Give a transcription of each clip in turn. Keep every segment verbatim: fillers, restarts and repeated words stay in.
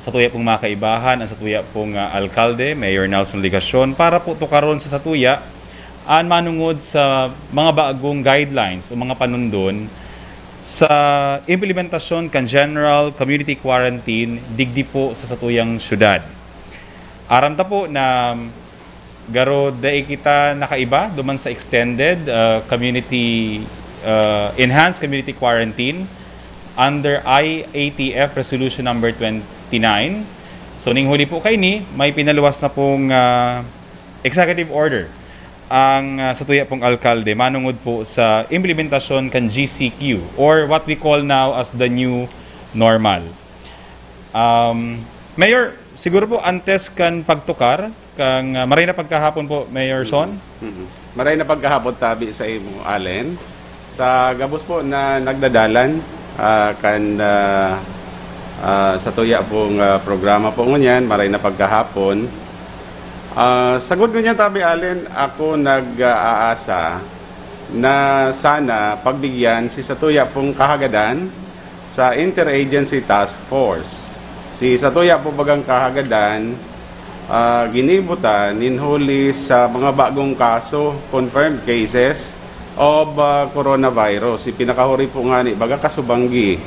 satuya pong mga kaibahan, ang satuya pong, ah, alkalde, Mayor Nelson Legacion, para po tukaron sa satuya an manungod sa mga bagong guidelines o mga panundon sa implementasyon kan general community quarantine digdi po sa satuyang syudad. Aram ta po na garo dai kita nakaiba duman sa extended, ah, community, ah, enhanced community quarantine under I A T F Resolution Number twenty-nine. So, ning huli po kaini, may pinaluwas na pong, ah, executive order ang, ah, satuya pong alkalde manungod po sa implementasyon kan G C Q or what we call now as the new normal. Um, Mayor, siguro po antes kan pagtukar, kang, ah, maray na pagkahapon po, Mayor Son. Mhm. Maray na pagkahapon tabi sa imo, Allen. Sa gabos po na nagdadalan, ah, kan, ah, ah, satuya pong, ah, programa po ngunyan, maray na pagkahapon. Ah, sagod ngunyan tabi, Allen, ako nag-aasa na sana pagbigyan si satuya pong kahagadan sa Interagency Task Force. Si satuya po bagang kahagadan, ah, ginibo ta nin huli sa mga bagong kaso, confirmed cases of, ah, coronavirus. Si pinakahuri po ngani, baga kaso banggi.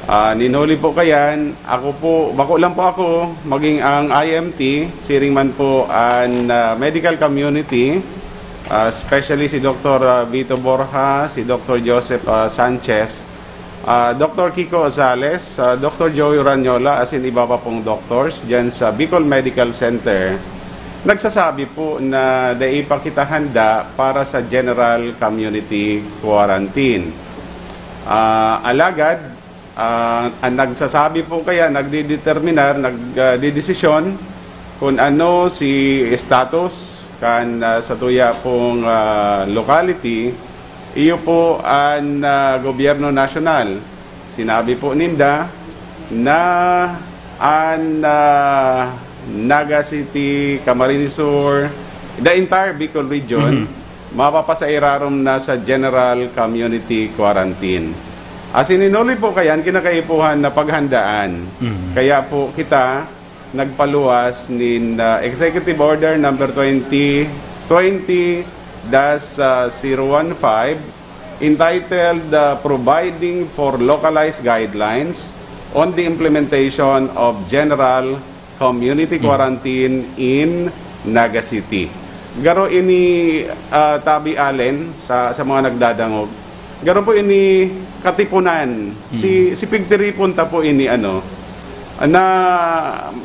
Ah, nin huli po kayan, ako po, bako lang po ako, maging ang I M T, siring man po an, ah, medical community, ah, especially si Doktor, ah, Vito Borja, si Doktor Joseph, ah, Sanchez, ah, Doktor Kiko Ozales, ah, Doktor Joey Ranyola, asin iba pa pong doctors diyan sa Bicol Medical Center, nagsasabi po na dai pa kita handa para sa general community quarantine. Ah, alagad, ah, ang nagsasabi po kaya, nagdideterminar, nagdedesisyon kung ano si status kan, ah, satuya pong, ah, locality, iyo po an, ah, gobyerno nasyonal. Sinabi po ninda na an, ah, Naga City, Camarines Sur, the entire Bicol region, Mhm. mapapasairarom na sa general community quarantine. Asin nin huli po kayan, kinakaipuhan na paghandaan. Mhm. Kaya po kita nagpaluwas nin, ah, Executive Order number twenty twenty dash zero one five, entitled, ah, Providing for Localized Guidelines on the Implementation of General Community Hmm. Quarantine in Naga City. Garo ini, ah, tabi, Allen, sa, sa mga nagdadangog. Garo po ini katipunan. Si, Hmm. si pigtiripon ta po ini, ano, na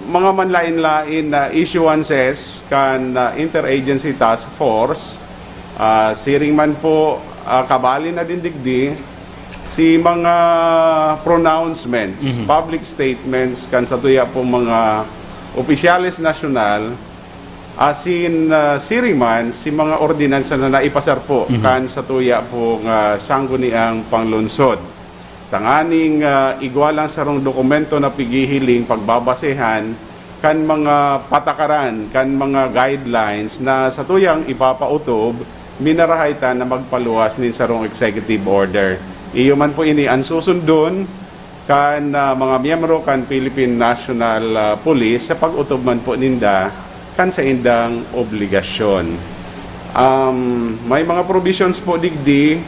mga manlain-lain na issuances kan, ah, Interagency Task Force, ah, siring man po, ah, kabali na din digdi, si mga pronouncements, Mhm. public statements kan satuya pong mga opisyales nasyonal, asin, ah, siring man si mga ordinansa na naipasar po Mhm. kan satuya pong, ah, sangguniang panglungsod. Tanganing, ah, igwa lang sarong dokumento na pighihiling pagbabasehan kan mga patakaran, kan mga guidelines na satuyang ipapautob, minarahay ta na magpaluwas nin sarong executive order. Iyo man po ini an susundon kan, ah, mga miyembro kan Philippine National, ah, Police sa pag-otob man po ninda kan saindang obligasyon. Um, may mga provisions po digdi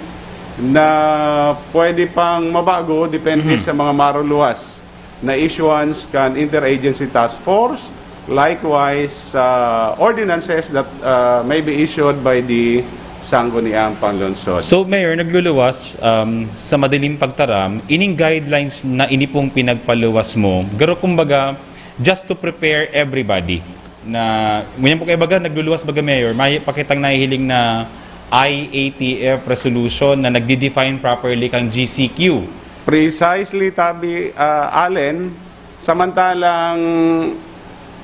na pwede pang mabago depende Mhm. sa mga maruluwas na issuance kan Interagency Task Force, likewise, uh, ordinances that, uh, may be issued by the Sangguniang Panlungsod. So, Mayor, nagluluwas, um, sa madaling pagtaram, ining guidelines na ini pong pinagpaluwas mo, garo kumbaga, just to prepare everybody. Na, ngunyan po kaya baga, nagluluwas baga, Mayor, may pakitang nahihiling na I A T F resolution na nagdi-define properly kang G C Q. Precisely, tabi, ah, Allen. Samantalang,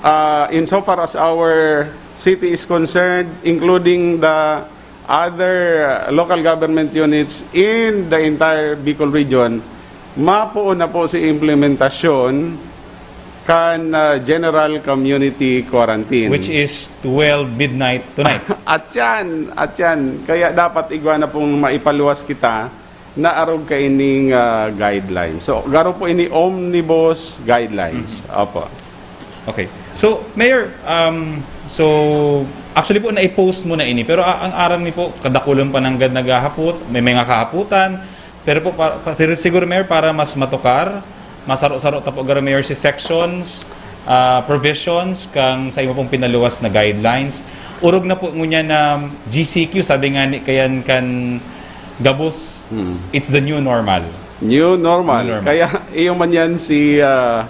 ah, insofar as our city is concerned, including the other local government units in the entire Bicol region, mapoon na po si implementasyon kan, ah, general community quarantine. Which is twelve midnight tonight. At yan, at yan. Kaya dapat igwa na pong maipaluwas kita na arog kaining, ah, guidelines. So, garo po ini omnibus guidelines. Mhm. Opo. Okay. So, Mayor, um, so, actually po, na-post mo na ini. Pero a-, ang aram ni po, kadakulan pa nanggad naghahapot, may mga kahaputan. Pero po, pa, pa, pero siguro, Mayor, para mas matukar, masaro-saro ta po, garo, Mayor, si sections, ah, provisions, kang sa imo pong pinaluwas na guidelines. Urog na po ngunyan na G C Q, sabi nga ni kayan kan gabos, Mm. it's the new normal. New normal. New normal. Kaya iyo man yan si, ah,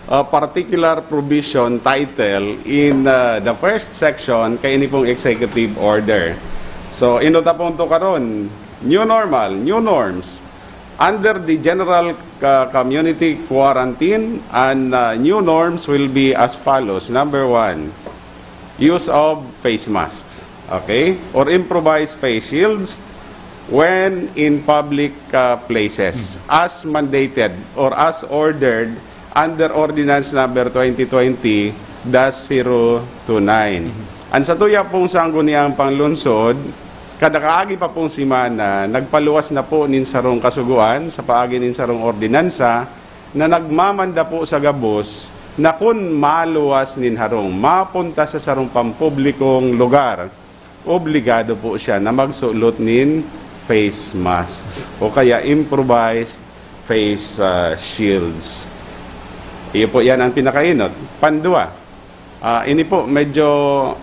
ah, particular provision title in, ah, the first section kay ini pong executive order. So, inot apon to karon, new normal, new norms. Under the general, ah, community quarantine, and, ah, new norms will be as follows. Number one, use of face masks, okay, or improvised face shields when in public, ah, places, Mhm. as mandated or as ordered under Ordinance Number twenty twenty dash zero two nine. Mhm. Ang satuya pong Sangguniang Panglungsod, kada kaagi pa pong semana, nagpaluwas na po nin sarong kasugoan sa paagi nin sarong ordinansa na nagmamanda po sa gabos na kun maluwas nin harong mapunta sa sarong pampublikong lugar, obligado po siya na magsulot nin face masks o kaya improvised face, ah, shields. Iyo po yan ang pinakainot. Pandua, ah, ini po, medyo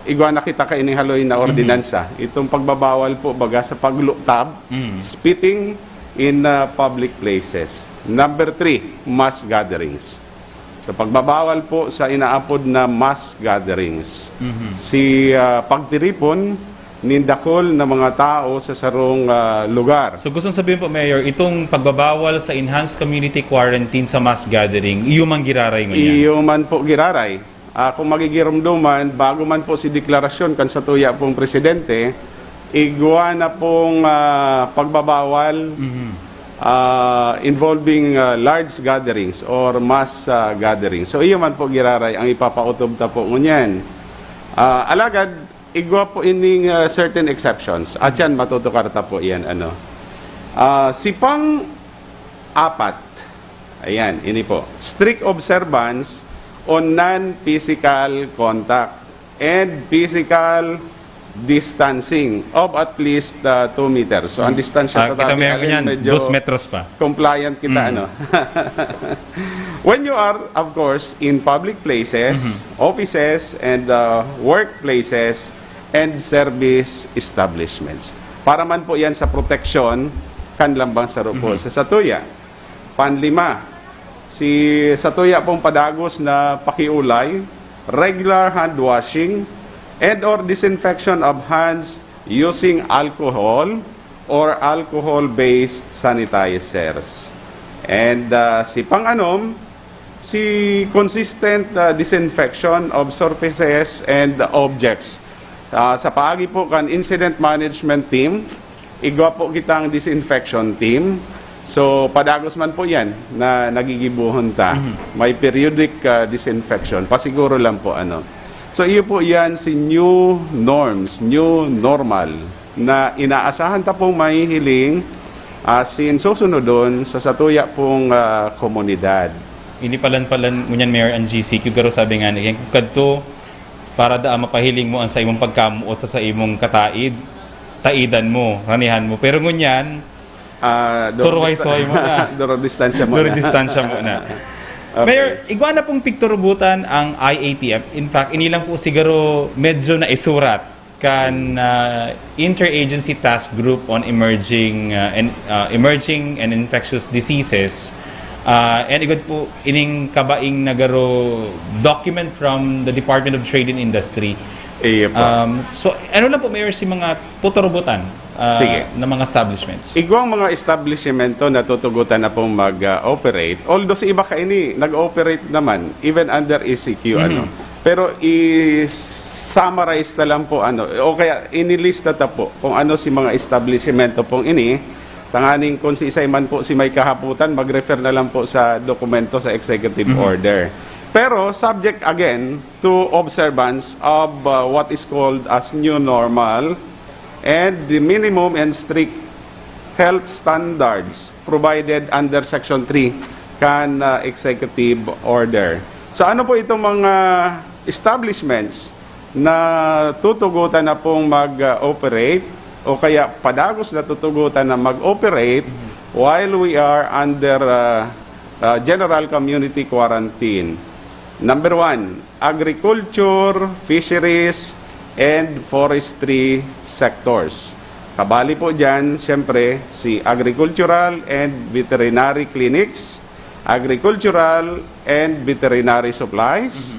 igwa na kita kaining haloy na Mhm. ordinansa. Itong pagbabawal po, baga, sa paglutab, Mm. spitting in, ah, public places. Number three, mass gatherings. So, pagbabawal po sa inaapod na mass gatherings. Mhm. Si, ah, pagtiripon nin dakul na mga tao sa sarong, ah, lugar. So, gustong sabihin po, Mayor, itong pagbabawal sa enhanced community quarantine sa mass gathering, iyo man giraray ngunyan? Iyo man po giraray. Ah, kung magigiromdoman, bago man po si deklarasyon kan satuya pong presidente, igwa na pong, ah, pagbabawal, Mhm. ah, involving, ah, large gatherings or mass, ah, gatherings. So, iyo man po giraray ang ipapaotob ta po ngunyan. Ah, alagad, igwa po ining, ah, certain exceptions. At yan, matutukar ta po yan, ano. Ah, si pang-apat, ayan, ini po. Strict observance on non-physical contact and physical distancing of at least, ah, two meters. So, ang Mm. distansya Ah, ta kita tabi, mo yan, alin ganyan, medyo dos metros pa. compliant kita, Mm. ano? When you are, of course, in public places, Mhm. offices, and, ah, workplaces, and service establishments. Para man po yan sa proteksyon kan lambang saro po Mhm. sa satuya. Panlima, si satuya pong padagos na pakiulay, regular hand washing, and or disinfection of hands using alcohol or alcohol-based sanitizers. And, ah, si pang-anom, si consistent, ah, disinfection of surfaces and objects. Ah, sa paagi po kan incident management team, igwa po kitang disinfection team. So, padagos man po yan na nagigibuhon ta. Mhm. May periodic, ah, disinfection. Pasiguro lang po, ano. So, iyo po yan si new norms, new normal na inaasahan ta pong mahihiling asin susunodon sa satuya pong, ah, komunidad. Ini palan-palan ngunyan, Mayor, ang G C Q, garo sabi nga ni, kadto, para daa mapahiling mo ang sa imong pagkamuot sa, sa imong kataid, taidan mo, ranihan mo. Pero ngunyan, Ah, duro Surway-surway dista-, mo na. duro distansya mo Duro na. distansya mo na. Okay. Mayor, igwa na pong pigturubutan ang I A T F. In fact, ini lang po siguro medyo naisurat kan, ah, Interagency Task Group on Emerging, ah, and, ah, Emerging and Infectious Diseases. Ah, and igwa po ining kabaing na garo document from the Department of Trade and Industry. Iyo po. Um, so, ano lang po, Mayor, si mga tuturubutan, ah, Sige. na mga establishments? Igwang mga establishmento na tutugutan na pong mag, ah, operate. Although si iba kaini, nag-ooperate naman, even under E C Q, Mhm. ano. Pero i-summarize na lang po, ano, o kaya inilista ta po kung ano si mga establishmento pong ini, tanganing kung si isay man po si may kahaputan, mag-refer na lang po sa dokumento sa executive Mhm. order. Pero subject again to observance of, uh, what is called as new normal and the minimum and strict health standards provided under Section three kan, ah, executive order. So, ano po itong mga establishments na tutugutan na pong mag-operate o kaya padagos na tutugutan na mag-operate while we are under, ah, ah, general community quarantine? Number one, agriculture, fisheries, and forestry sectors. Kabali po dyan, siyempre, si agricultural and veterinary clinics, agricultural and veterinary supplies,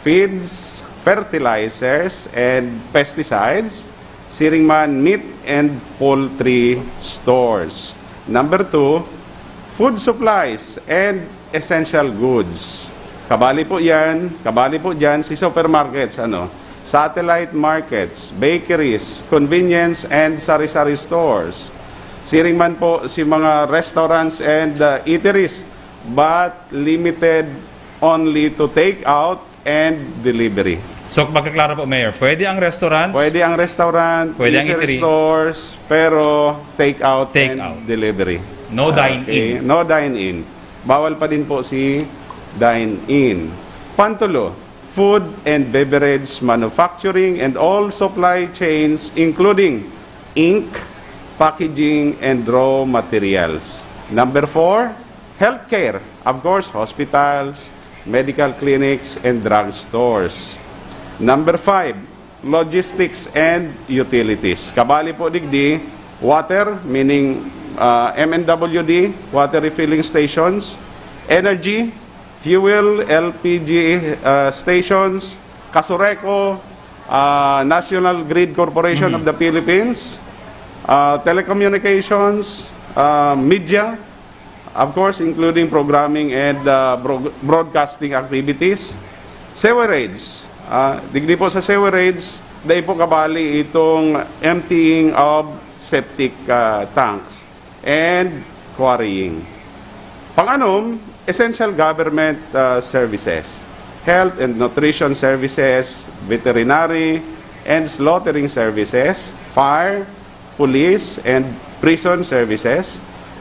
feeds, fertilizers, and pesticides, siring man meat and poultry stores. Number two, food supplies and essential goods. Kabali po yan, kabali po dyan si supermarkets, ano, satellite markets, bakeries, convenience and sari-sari stores. Siring man po si mga restaurants and, uh, eateries, but limited only to take out and delivery. So, magkaklaro po, Mayor. Pwede ang restaurants? Pwede ang restaurant, Pwede ang grocery eatery. Stores, pero take out Take and out. Delivery. No dine Okay, in. No dine in. Bawal pa din po si dine in. Pantulo, food and beverage manufacturing and all supply chains including ink, packaging, and raw materials. Number four, healthcare. Of course, hospitals, medical clinics, and drugstores. Number five, logistics and utilities. Kabali po digdi, water, meaning, ah, M N W D, water refilling stations, energy, fuel, L P G, ah, stations, Kasureco, ah, National Grid Corporation of the Philippines, ah, telecommunications, ah, media, of course, including programming and, ah, bro- broadcasting activities, sewerage. Ah, digdi po sa sewerage, dai po kabali itong emptying of septic, ah, tanks and quarrying. Panganom, essential government, ah, services, health and nutrition services, veterinary and slaughtering services, fire, police and prison services,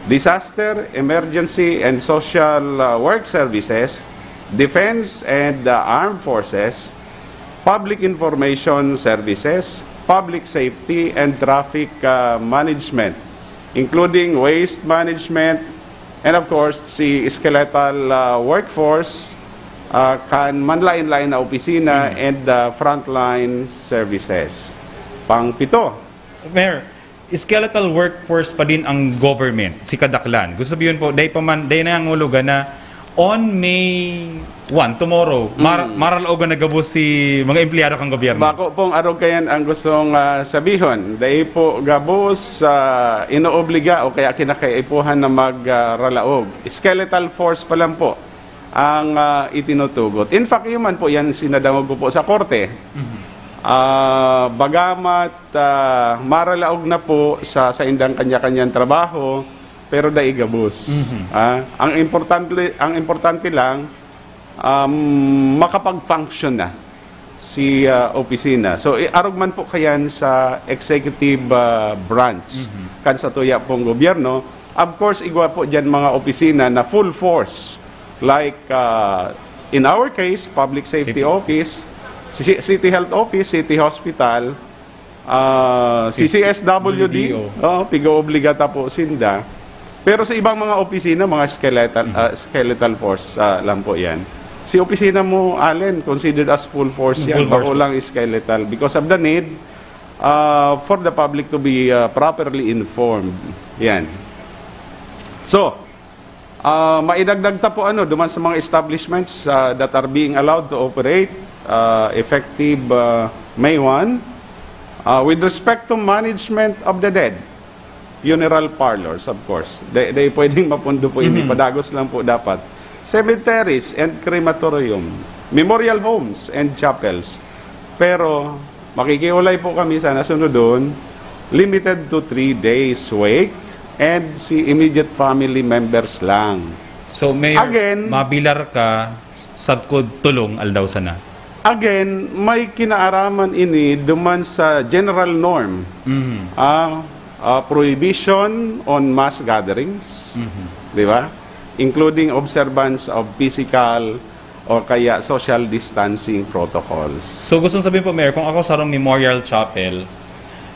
disaster, emergency and social, ah, work services, defense and, ah, armed forces, public information services, public safety and traffic, ah, management, including waste management, and of course, si skeletal, ah, workforce, ah, kan manlain-lain na opisina and, ah, frontline services. Pangpito. Mayor, skeletal workforce pa din ang government, si kadaklan. Gusto sabihin po, dai pa man, dai nangangulugan na on May one, tomorrow, mar- maralaogan na gabos si mga empleyado kan gobyerno. Bako pong arog kayan ang gustong, ah, sabihon. Dai po gabos, ah, inoobliga o kaya kinakaipuhan na magralaog. Skeletal force pa lang po ang, ah, itinutugot. In fact, yun man po yan sinadangog ko po sa korte. Ah, bagamat, ah, maralaog na po sa saindang kanya-kanyang trabaho, pero dai gabos. Ah, ang importante, ang importante lang, um, makapag-function na si, ah, opisina. So, i- arog man po kayan sa executive, ah, branch kan sa tuya pong gobyerno. Of course, igwa po dyan mga opisina na full force. Like, ah, in our case, Public Safety City. Office, ci- City Health Office, City Hospital, ah, si C S W D, W D O. Oh, piga-obligata po sinda. Pero sa ibang mga opisina, mga skeletal, ah, skeletal force, ah, lang po yan. Si opisina mo, Allen, considered as full force yan. Full force Bako po. Lang skeletal because of the need, ah, for the public to be, ah, properly informed. Yan. So, ah, maidagdag ta po ano, duman sa mga establishments, ah, that are being allowed to operate, ah, effective, ah, May one, ah, with respect to management of the dead, funeral parlors, of course. Di, di pwedeng mapundo po, hindi padagos lang po dapat. Cemeteries and crematorium, memorial homes and chapels. Pero makikiulay po kami sa nasunod doon, limited to three days wake and si immediate family members lang. So, Mayor, Again, mabilar ka, sagkod tolong aldaw sana. Again, may kinaaraman ini duman sa general norm. Mhm. Ah, uh, prohibition on mass gatherings, di ba? Including observance of physical o kaya social distancing protocols. So gusto sabihin po, Mayor, kung ako sa Memorial Chapel,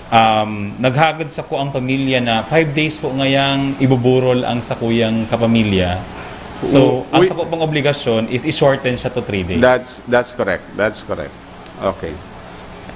um, naghagad sa ko ang pamilya na five days po ngayang ibuburol ang sakuyang kapamilya. So, We- ang we- sako pong obligasyon is i-shorten siya to three days. That's that's correct. That's correct. Okay.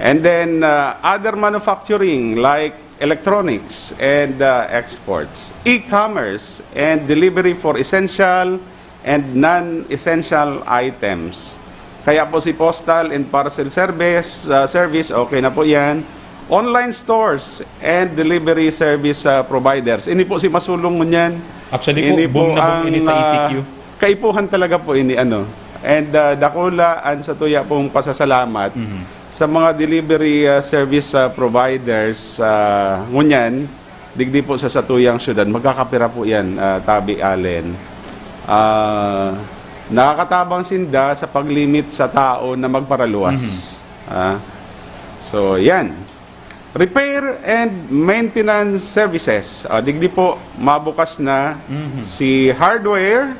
And then uh, other manufacturing like electronics and uh, exports, e-commerce and delivery for essential and non-essential items. Kaya po si postal and parcel service, uh, service, okay na po yan. Online stores and delivery service uh, providers. Ini po si masulong ngunyan. Actually po, boom na boom ini sa ah, E C Q. Kaipuhan talaga po ini, ano. And uh, dakula ang sa tuya pong pasasalamat sa mga delivery uh, service uh, providers uh, ngunyan, digdi po sa satuyang syudad. Magkakapira po yan, uh, Tabi Allen. Uh, nakakatabang sinda sa paglimit sa tao na magparaluwas. Ah, so, yan. Repair and maintenance services. Ah, digdi po, mabukas na si hardware,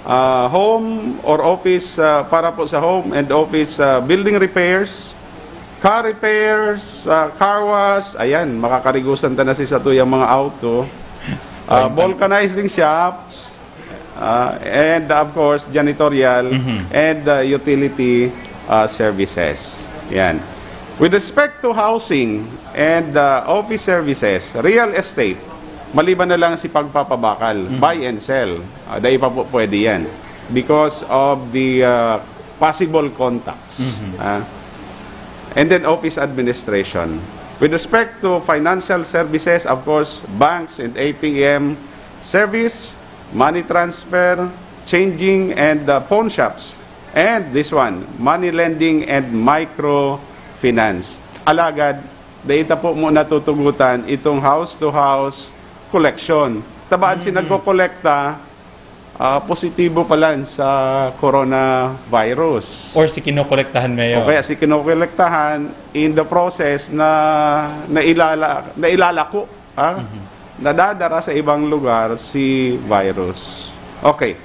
ah, home or office, ah, para po sa home and office, ah, building repairs, car repairs, ah, car wash, ayan, makakarigusan ta na si satuyang mga auto. Ah, vulcanizing shops, ah, and of course, janitorial and ah, utility ah, services. Yan. With respect to housing and ah, office services, real estate, maliban na lang si pagpapabakal, buy and sell, ah, dai pa po pwede yan because of the ah, possible contacts. Ah. And then office administration. With respect to financial services, of course, banks and A T M service, money transfer, changing and uh, pawn shops. And this one, money lending and microfinance. Alagad, dai ta po muna tutugutan itong house-to-house collection. Tabaad si nagkokolekta, ah, positibo pa lang sa coronavirus. Or si kinokolektahan, Mayor. O kaya si kinokolektahan in the process na nailala, nailalako, ha? Nadadara sa ibang lugar si virus. Okay.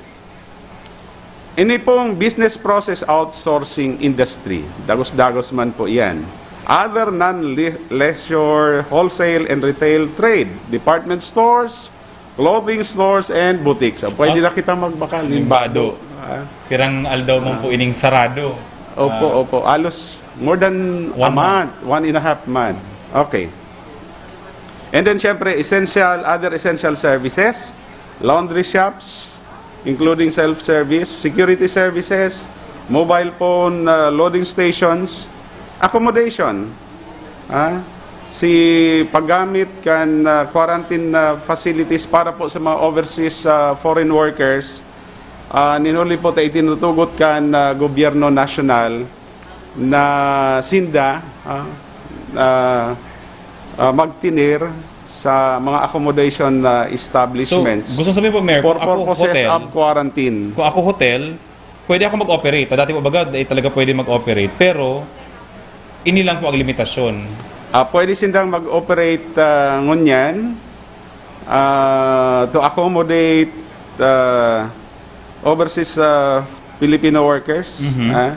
Ini pong business process outsourcing industry, dagos-dagos man po yan. Other non-leisure wholesale and retail trade, department stores, clothing stores, and boutiques. So, pwede Ah, na kita magbakal. Limbado. Pirang aldaw man po ining sarado. Opo, opo. Alos more than a One month, one and a half month. Okay. And then, syempre, essential, other essential services, laundry shops, including self-service, security services, mobile phone uh, loading stations, accommodation, ah, si paggamit kan uh, quarantine uh, facilities para po sa mga overseas uh, foreign workers, ah, ninuli po ta itinutugot kan uh, gobyerno nasyonal na sinda ah, ah, ah, magtinir sa mga accommodation na establishments So, gusto sabihin po, Mayor, for kung ako purposes hotel, of quarantine. Kung ako hotel, pwede ako mag-operate. Dati po baga, eh, talaga pwede mag-operate. Pero, ini lang po ang limitasyon. Ah, pwede sindang mag-operate ah, ngunyan ah, to accommodate ah, overseas ah, Filipino workers Mhm. ah,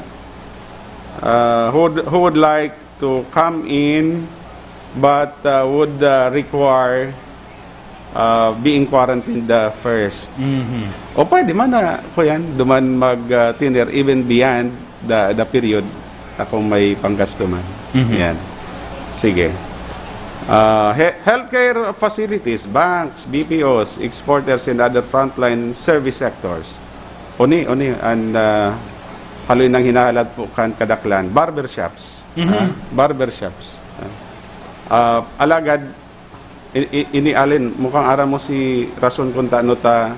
ah, who, would, who would like to come in but ah, would ah, require ah, being quarantined ah, first. Mhm. O pwede man na, kuyan, duman mag-tinir even beyond the, the period na kung may panggastuman. Mhm. Yan. Sige. Ah, he- healthcare facilities, banks, B P Os, exporters, and other frontline service sectors. Oni, oni, and uh, haloy nang hinahalat po kan kadaklan. Barbershops. Mhm. Ah, barbershops. Ah, ah, alagad, i- i- ini Allen, mukhang aram mo si rason kung tano ta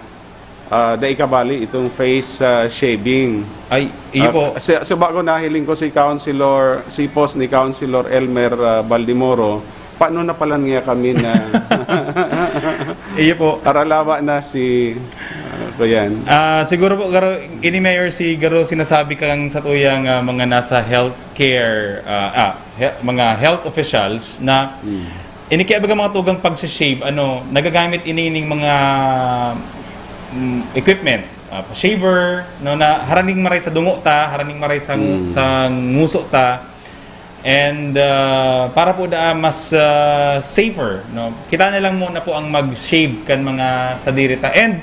ah, dai kabali itong face ah, shaving. Ay, iyo Ah, po. Sa, sa bago nahiling ko si Councilor, si post ni Councilor Elmer ah, Baldimoro, paano na pala niya kami na Iyo po. aralawa na si ah, kuyan. Ah, siguro po, garo, ini Mayor, si garo sinasabi kang sa tuyang ah, mga nasa healthcare, ah, ah, he- mga health officials na Ini kaya baga mga tugang pag-shave, ano, nagagamit ini ning mga, mm, equipment, ah, shaver, no, na haraning maray sa dungo ta, haraning maray sa, Mm. sa nguso ta. And, ah, para po da mas, ah, safer, no. Kita na lang muna po ang mag-shave kan mga sadiri ta. And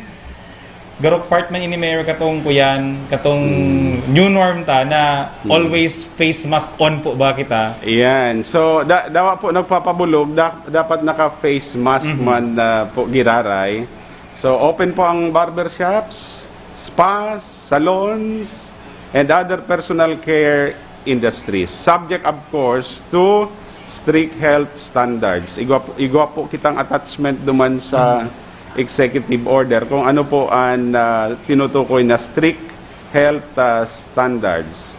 garo part man ini, Mayor, katong kuyan, katong Hmm. new norm ta na Hmm. always face mask on po ba kita? Yan. So, da-, dawa po nagpapabulog, da-, dapat naka-face mask Mhm. man, ah, po giraray. So, open po ang barbershops, spas, salons, and other personal care industries. Subject, of course, to strict health standards. Igwa po, igwa po kitang attachment duman sa Mhm. executive order kung ano po ang, ah, tinutukoy na strict health, ah, standards.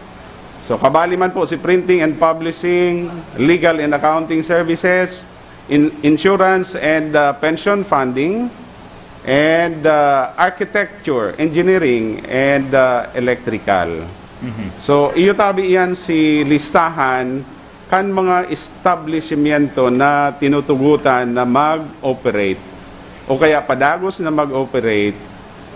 So, kabali man po si printing and publishing, legal and accounting services, in-, insurance and, ah, pension funding, and, ah, architecture, engineering, and, ah, electrical. Mhm. So, iyo tabi iyan si listahan kan mga establishmento na tinutugutan na mag-operate o kaya padagos na mag-operate,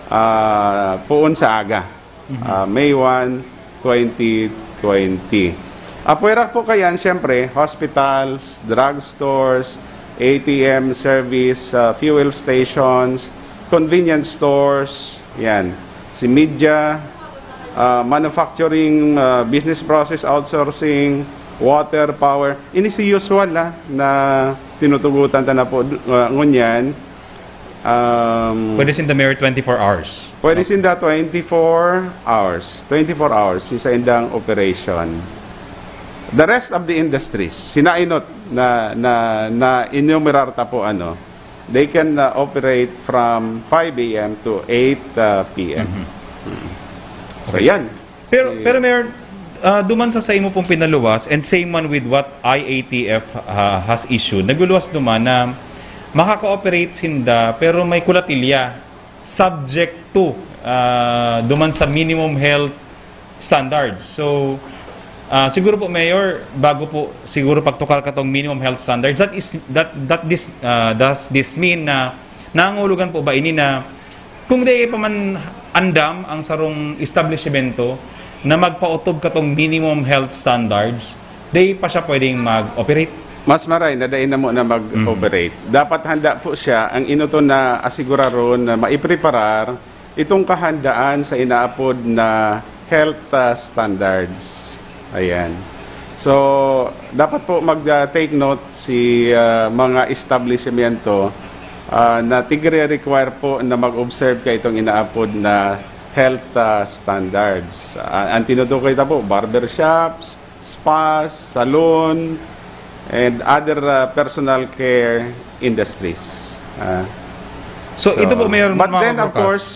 ah, poon sa aga, Mhm. ah, May one, twenty twenty. Apwera po kayan, siyempre, hospitals, drugstores, A T M service, ah, fuel stations, convenience stores, yan. Si media, ah, manufacturing, ah, business process outsourcing, water, power. Ini si usual, ah, na tinutugutan ta na po, ah, ngunyan. Um, Pwede sinda, Mayor, twenty-four hours. Pwede sinda twenty-four hours. Twenty-four hours, isa indang operation. The rest of the industries, sinainot na, na, na enumerar ta po, ano, they can, uh, operate from five A M to eight, uh, P M. Mhm. Mm. So, Okay. yan. Pero, Si pero Mayor, ah, duman sa, sa imo pong pinaluwas, and same man with what I A T F, ah, has issued, nagluluwas duman na makaka-operate sinda, pero may kulatilya, subject to, ah, duman sa minimum health standards. So, ah, siguro po, Mayor, bago po siguro pagtukar katong minimum health standards, that is, that, that this, ah, does this mean na nangangulugan po ba ini na kung dai pa man andam ang sarong establisimento na magpaotob katong minimum health standards, dai pa siya pwedeng mag-operate? Mas maray na dai na muna mag-operate. Mhm. Dapat handa po siya, ang inuton na asiguraron na maipreparar itong kahandaan sa inaapod na health, ah, standards. Ayan. So, dapat po mag, ah, take note si, ah, mga establishmento, ah, na tigre-require po na mag-observe ka itong inaapod na health, ah, standards. Ah, ang tinutukoy ta po, barbershops, spas, salon, and other, ah, personal care industries. Ah, So, ito po, Mayor, but mga then, of kabukas. course,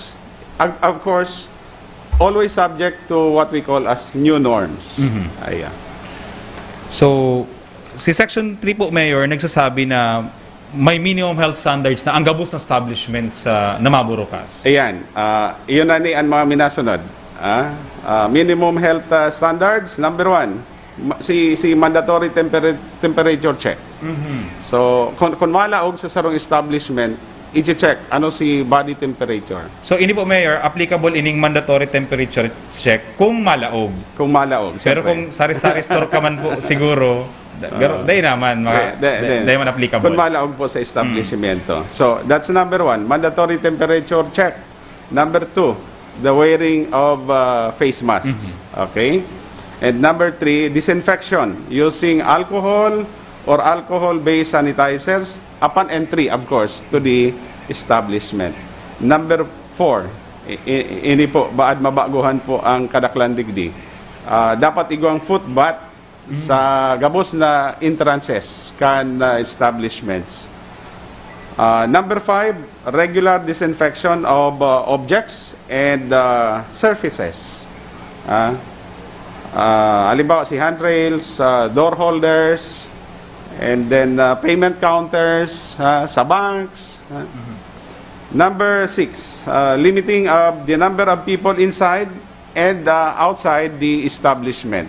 of, of course, always subject to what we call as new norms. Mhm. Ayan. So, si Section three po, Mayor, nagsasabi na may minimum health standards na ang gabos na establishments, ah, na maburukas. Ayan. Ah, iyon na ni ang mga minasunod. Ah, ah, minimum health, ah, standards, number one, ma-, si, si mandatory tempera-, temperature check. Mhm. So, kung, kung malaog sa sarong establishment, i-check ano si body temperature. So, ini po, Mayor, applicable ining mandatory temperature check kung malaog. Kung malaog, Pero siyempre. kung sari-sari store ka man po, siguro, da-, garo-, Ah. dai naman, mga, Di, di, da-, di. dai man applicable. Kung malaog po sa establishmento. Mm. So, that's number one, mandatory temperature check. Number two, the wearing of, uh, face masks. Mhm. Okay? And number three, disinfection using alcohol or alcohol-based sanitizers upon entry, of course, to the establishment. Number four, i-, i-, ini po, baad mabaguhan po ang kadaklan digdi. Ah, dapat igwang foot bath Mm. sa gabos na entrances kan, ah, establishments. Ah, number five, regular disinfection of, ah, objects and, ah, surfaces. Ah, ah, halimbawa, si handrails, ah, door holders, and then, ah, payment counters, ah, sa banks, ah. Mhm. Number six, ah, limiting of the number of people inside and, ah, outside the establishment.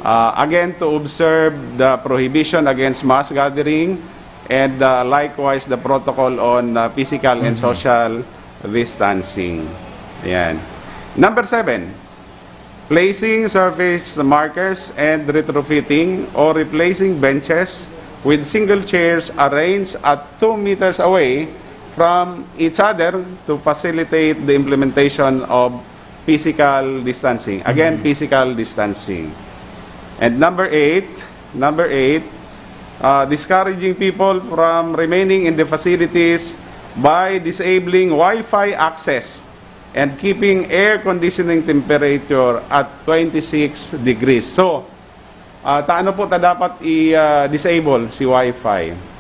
Ah, again, to observe the prohibition against mass gathering, And uh, likewise, the protocol on uh, physical and social distancing. Ayan. Number seven, placing surface markers and retrofitting or replacing benches with single chairs arranged at two meters away from each other to facilitate the implementation of physical distancing. Again, physical distancing. And number eight, number eight, uh, discouraging people from remaining in the facilities by disabling Wi-Fi access and keeping air conditioning temperature at twenty-six degrees. So, ah, taano po ta dapat i-disable si Wi-Fi?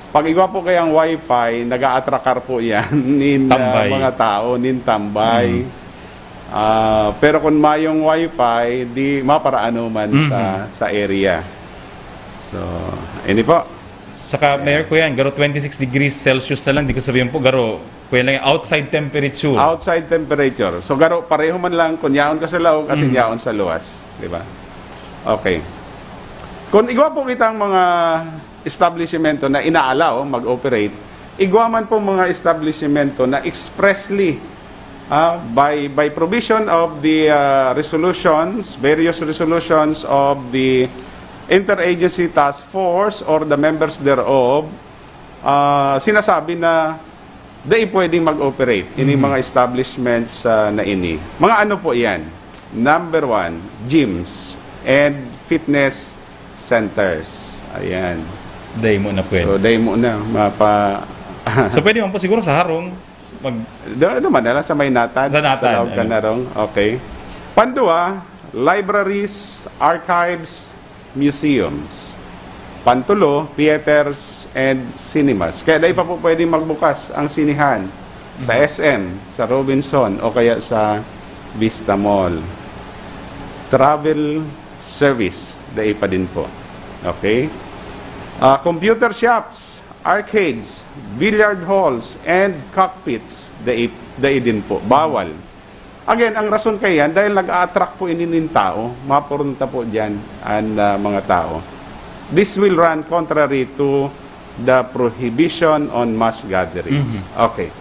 Pag igwa po kayang Wi-Fi, nag-aatrakar po yan nin ah, Tambay. mga tao, nin tambay. Ah, pero kung mayong Wi-Fi, di maparaano man sa, sa area. So, ini po. Saka, Mayor, kuya, garo twenty-six degrees Celsius na lang, di ko sabihin po, garo, kuya lang, outside temperature. Outside temperature. So, garo, pareho man lang kung yaon ka sa laog, asin yaon sa luwas. Di ba? Okay. Kung igwa po kitang mga establishmento na inaalaw mag-operate, igwa man po mga establishmento na expressly ah, by, by provision of the ah, resolutions, various resolutions of the Interagency Task Force or the members thereof, ah, sinasabi na dai pwedeng mag-operate ini mga establishments ah, na ini. Mga ano po yan? Number one, gyms and fitness centers. Ayan. Dai mo na pwede. So, dai mo na. Mapa... So, pwede man po siguro sa harong. Mag, Do, ano man, nala sa may natad? Sa natad, Sa laog ka ano? na rong? Okay. Pandua, libraries, archives, museums. Pantulo, theaters, and cinemas. Kaya dai pa po pwedeng magbukas ang sinihan sa S M, sa Robinson, o kaya sa Vista Mall. Travel service, dai pa din po. Okay? Ah, computer shops, arcades, billiard halls, and cockpits, dai, dai din po. Bawal. Again, ang rason kaya yan, dahil nag-a-attract po ini nin tao, mapurunta po dyan ang ah, mga tao. This will run contrary to the prohibition on mass gatherings. Okay.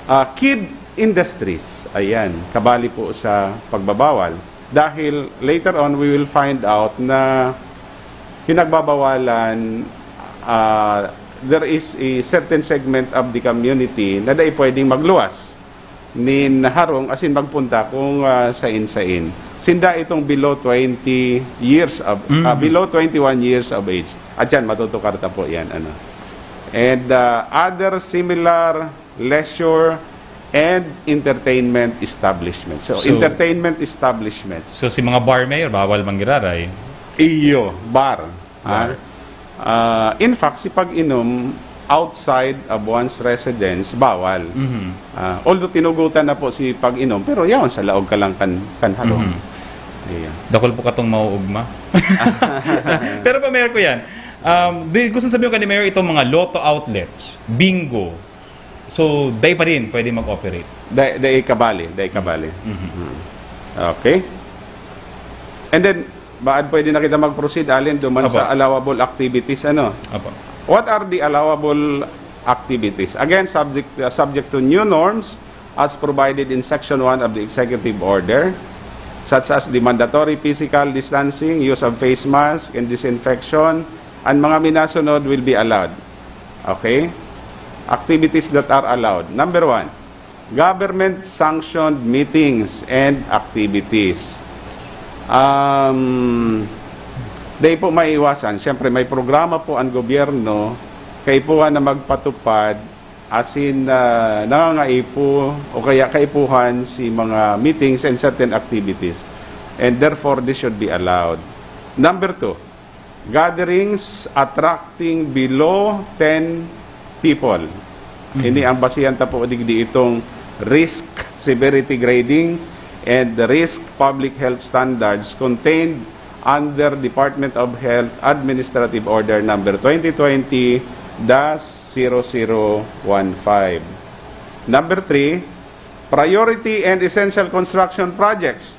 Ah, kid industries, ayan, kabali po sa pagbabawal. Dahil later on, we will find out na pinagbabawalan, ah, there is a certain segment of the community na dai pwedeng magluwas nin harong asin magpunta kung ah, sain-sain. Sinda itong below twenty years of, ah, below twenty-one years of age. At yan, matutukar ta po yan. Ano. And ah, other similar leisure and entertainment establishments. So, So, entertainment establishments. So si mga bar, Mayor, bawal manggiraray. Iyo, bar. Ha? Bar. Ah, in fact, si pag-inom outside of one's residence, bawal. Mhm. Ah, although tinugutan na po si pag-inom, pero yaon sa laog ka lang kan, kan harong. Mhm. Iya. Dakul po katong mauugma. Pero pa, Mayor, ko yan. Um, di, gusto sabihin ko ni Mayor, itong mga lotto outlets, bingo. So, day pa rin pwede mag-operate. Dai, dai kabali, dai kabali. Mhm. Hmm. Okay. And then, baad pwede na kita mag-proceed, alin, duman Apo. Sa allowable activities, ano? Apo. What are the allowable activities? Again, subject, uh, subject to new norms as provided in Section one of the Executive Order, such as the mandatory physical distancing, use of face mask, and disinfection, and mga minasunod will be allowed. Okay? Activities that are allowed. Number one, government-sanctioned meetings and activities. Um, dai po maiwasan. Siyempre, may programa po ang gobyerno, kaipuhan na magpatupad, asin ah, nangangaipo o kaya kaipuhan si mga meetings and certain activities. And therefore, this should be allowed. Number two, gatherings attracting below ten people. Ini ang basihan ta po digdi itong risk severity grading and the risk public health standards contained under Department of Health Administrative Order number twenty twenty dash zero zero one five. Number three, priority and essential construction projects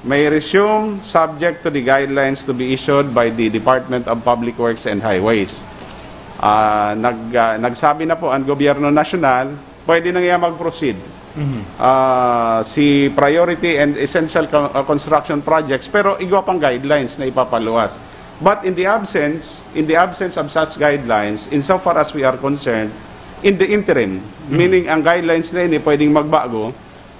may resume subject to the guidelines to be issued by the Department of Public Works and Highways. Ah, nag, ah, nagsabi na po ang gobyerno nasyonal, pwede na nga mag-proceed. Mhm. Ah, si priority and essential co- uh, construction projects, pero igwa pang guidelines na ipapaluwas. But in the absence, in the absence of such guidelines, insofar as we are concerned, in the interim, meaning ang guidelines na ini pwedeng magbago,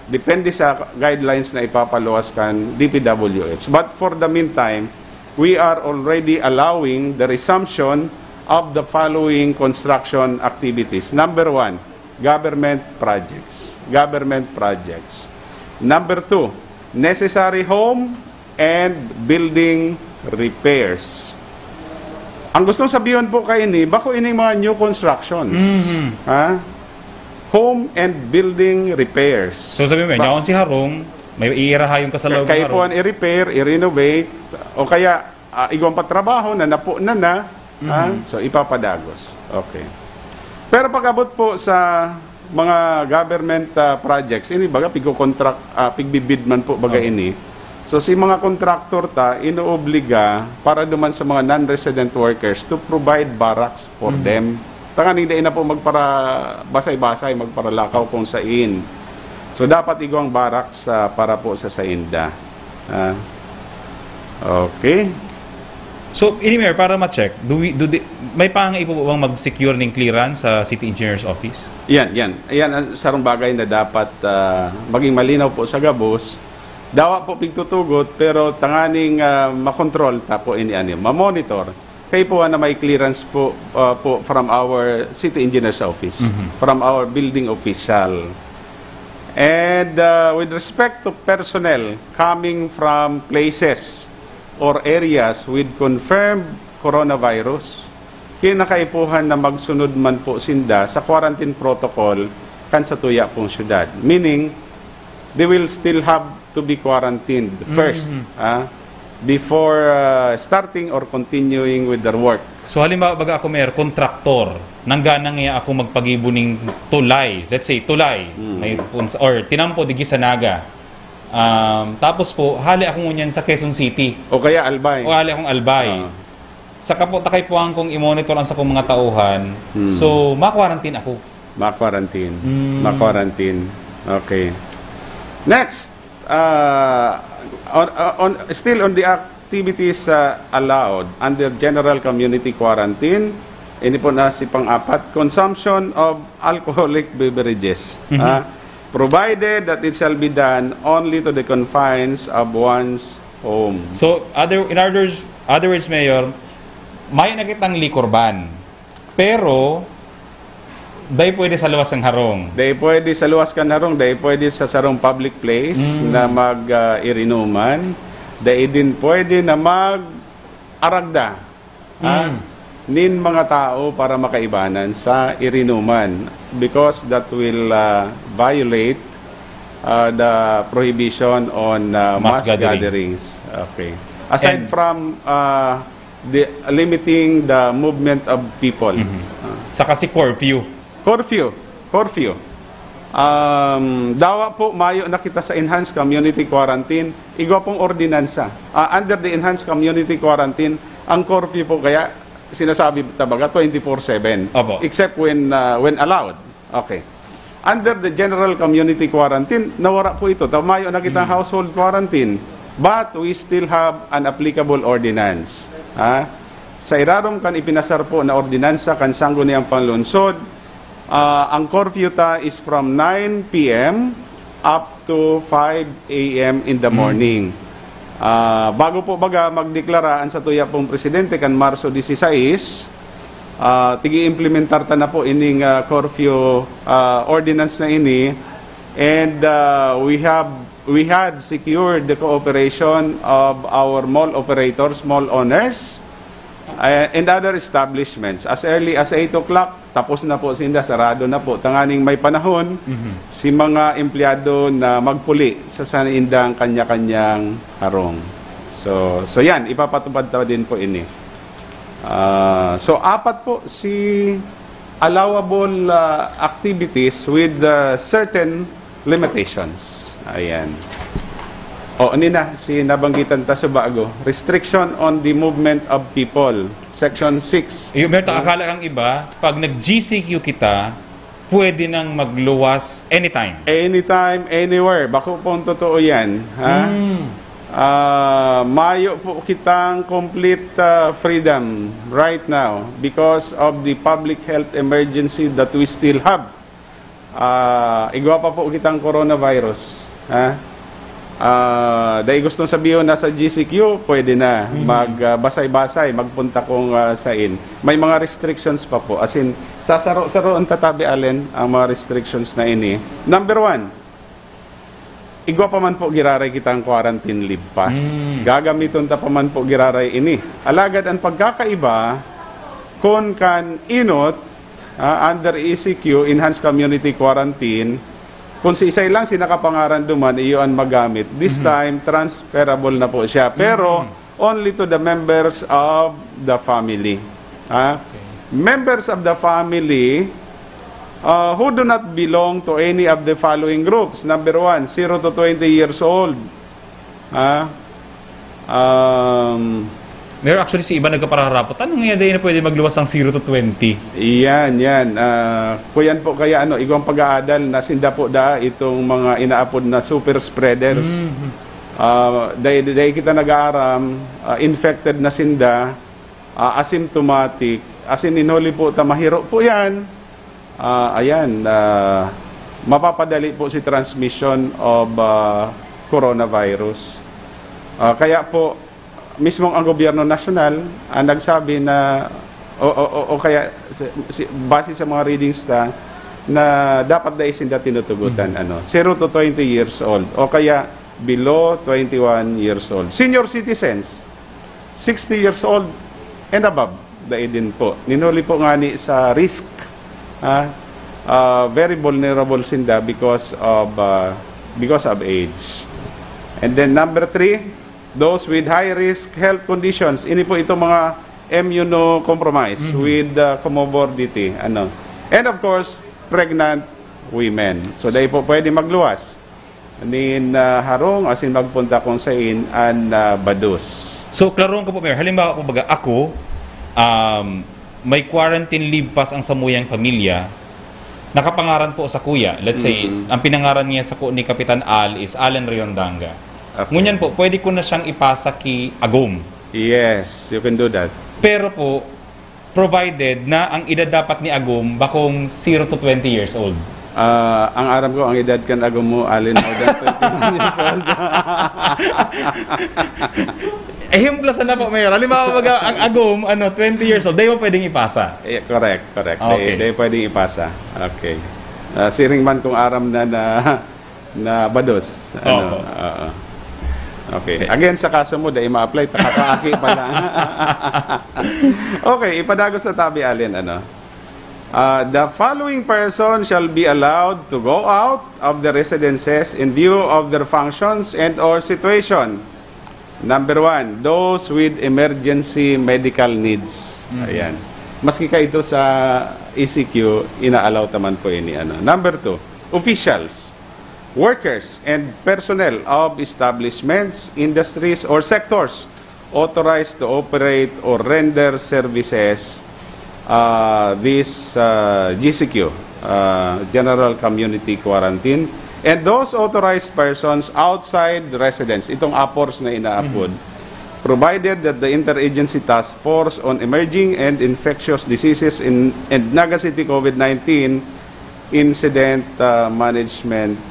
depende sa guidelines na ipapaluwas kan D P W H. But for the meantime, we are already allowing the resumption of the following construction activities. Number one, government projects. Government projects. Number two, necessary home and building repairs. Ang gustong sabihin po kaini, bako ining mga new constructions. Mhm. Ha? Home and building repairs. So sabi mo, Ba- yaon si Harong, may iirahayon ka sa loob Kaya ng po Harong. ang i-repair, i-renovate, o kaya ah, igwang patrabaho na napo na na, ha? Mhm. So ipapadagos. Okay. Pero pag-abot po sa mga government ah, projects, ini baga pigko-contract, ah, pigbibid man po baga Oh. ini. So si mga contractor ta, inoobliga para duman sa mga non-resident workers to provide barracks for Mhm. them. Tanganing dai na po magpara-basay-basay, magparalakaw kung sain. So dapat igwang barracks ah, para po sa sainda. Ah. Okay. So, ini Mayor, para ma-check, do we, do the, may pangangaipo po bang mag-secure ng clearance sa City Engineer's Office? Yan, yan. Yan ang sarong bagay na dapat ah, maging malinaw po sa gabos. Dawa po pigtutugot, pero tanganing ah, makontrol ta po ini ano, mamonitor. Kaipuhan na may clearance po, ah, po from our city engineer's office, Mhm. from our building official. And ah, with respect to personnel coming from places or areas with confirmed coronavirus, kinakaipuhan na magsunod man po sinda sa quarantine protocol kan sa tuya pong syudad. Meaning, they will still have to be quarantined first Mhm. ah, before ah, starting or continuing with their work. So halimbawa, baga ako, Mayor, kontraktor, nangganang niya ako magpagibo ning tulay, let's say, tulay, Hmm. may, or tinampo digi sa Naga. Um, tapos po, hali ako ngunyan sa Quezon City. O kaya Albay. O hali akong Albay. Ah. Saka po, takay po ang kung i-monitor ang sa kong mga tauhan. Hmm. So, ma-quarantine ako. Ma-quarantine. Mm. Ma-quarantine. Okay. Next, uh, on, on, still on the activities uh, allowed under general community quarantine, ini po na si pang-apat, consumption of alcoholic beverages. Mhm. Ah, provided that it shall be done only to the confines of one's home. So, other, in other, other words, Mayor, may nakitang liquor ban. Pero, dai pwede sa luwas ng harong. Dai pwede sa luwas kan harong, dai pwede sa sarong public place Mm. na mag ah, irinuman, dai din pwede na mag aragda ah, Mm. nin mga tao para makaibanan sa irinuman, because that will ah, violate ah, the prohibition on ah, Mass mass, gathering. gatherings. Okay. Aside And from ah, the limiting the movement of people. Mhm. Ah. Saka si curfew. Curfew. Curfew. Um, dawa po, mayo na kita sa enhanced community quarantine. Igwa pong ordinansa. Ah, under the enhanced community quarantine, ang curfew po kaya sinasabi tabaga twenty-four seven. Opo. Except when, ah, when allowed. Okay. Under the general community quarantine, nawara po ito. Tamayo na kitang household quarantine. But we still have an applicable ordinance. Ha? Sa irarom kan ipinasar po na ordinansa kan Sangguniang Panlungsod, ah, ang curfew ta is from nine p m up to five a m in the morning. Ah, bago po baga magdeklara ang satuya pong presidente kan Marso dieciséis, ah, tigi-implementar ta na po ining ah, curfew ah, ordinance na ini, and ah, we have we had secured the cooperation of our mall operators, mall owners, eh, and other establishments. As early as eight o'clock, tapos na po sinda, sarado na po. Tanganing may panahon, Mhm. si mga empleyado na magpuli sa sanindang kanya-kanyang harong. So, so yan, ipapatupad ta din po ini. Ah, so, apat po si allowable ah, activities with ah, certain limitations. Ayan. O, ini na, si nabanggitan ta sa bago. Restriction on the movement of people. Section six. Yung Berto, akala kang iba, pag nag-G C Q kita, pwede nang magluwas anytime. Anytime, anywhere. Bako pong totoo yan. Ha? Hmm. Ah, mayo po kitang complete ah, freedom right now because of the public health emergency that we still have. Ah, igwa pa po kitang coronavirus. Ha? Ah, dai gustong sabihon nasa G C Q, pwede na. Magbasay-basay, magpunta kung ah, sain. May mga restrictions pa po. As in, sasaro-saroon ta, Tabi Allen, ang mga restrictions na ini. Number one, igwa pa man po giraray kitang quarantine leave pass. Mm. Gagamiton ta pa man po giraray ini. Alagad ang pagkakaiba, kun kan inot, ah, under E C Q, Enhanced Community Quarantine, kung si isay lang si nakapangaran duman, iyo an magamit. This time, transferable na po siya. Pero, only to the members of the family. Ha? Members of the family uh, who do not belong to any of the following groups. Number one, zero to twenty years old. Ha? Um, Pero actually, si iba nagkapararapot. Ano nga dahil na pwede magluwas ng zero to twenty? Yan, yan. Ah, kuyan po kaya ano, igwang pag-aadal na sinda po da itong mga inaapod na super spreaders. Mhm. Ah, dahil, dahil kita nag-aaram, ah, infected na sinda, ah, asymptomatic, as in, inuli po ta, mahiro po yan. Ah, ayan, ah, mapapadali po si transmission of ah, coronavirus. Ah, kaya po, mismong ang gobyerno nasyonal ang nagsabi na, o, o, o, o kaya, si, si, base sa mga readings ta, na dapat dai sinda tinutugutan, ano, zero to twenty years old, o kaya below twenty-one years old. Senior citizens, sixty years old and above, dai din po. Ninuli po ngani sa risk, ah, ah, very vulnerable sinda because of, ah, because of age. And then number three, those with high risk health conditions. Ini po itong mga immunocompromised with ah, comorbidity. Ano. And of course, pregnant women. So, dai po pwede magluwas nin ah, harong asin magpunta kung sain an ah, bados. So, klaroon ko po, Mayor. Halimbawa po, baga, ako, um, may quarantine leave pass ang samuyang pamilya, nakapangaran po sa kuya. Let's say, Mhm. ang pinangaran niya sa ku-, ni Kapitan Al is Allen Riondanga. Okay. Ngunyan po, pwede ko na siyang ipasa ki Agom. Yes, you can do that. Pero po, provided na ang edad dapat ni Agom bakong zero to twenty years old. Ah, ang aram ko, ang edad kan Agom mo, Allen, more than twenty-one years old. Ehemplo sana po, Mayor. Halimbawa, baga, ang Agom, ano, twenty years old, di mo pwedeng ipasa. Eh, correct, correct. Okay. Di, di pwedeng ipasa. Okay. Ah, siring man kung aram na na, na bados. Ano, Opo. Oo. Okay. Again, sa kaso mo, dai ma-apply, takakaaki pa lang. Okay, ipadagos na tabi, Allen, ano? Ah, the following person shall be allowed to go out of the residences in view of their functions and or situation. Number one, those with emergency medical needs. Mhm. Ayan. Maski ka ito sa E C Q, ina-allow ta man po ini. Ano. Number two, officials, workers, and personnel of establishments, industries, or sectors authorized to operate or render services uh, this uh, G C Q, uh, General Community Quarantine, and those authorized persons outside the residence, itong apors na inaapod, provided that the Interagency Task Force on Emerging and Infectious Diseases in, and Naga City COVID nineteen Incident uh, Management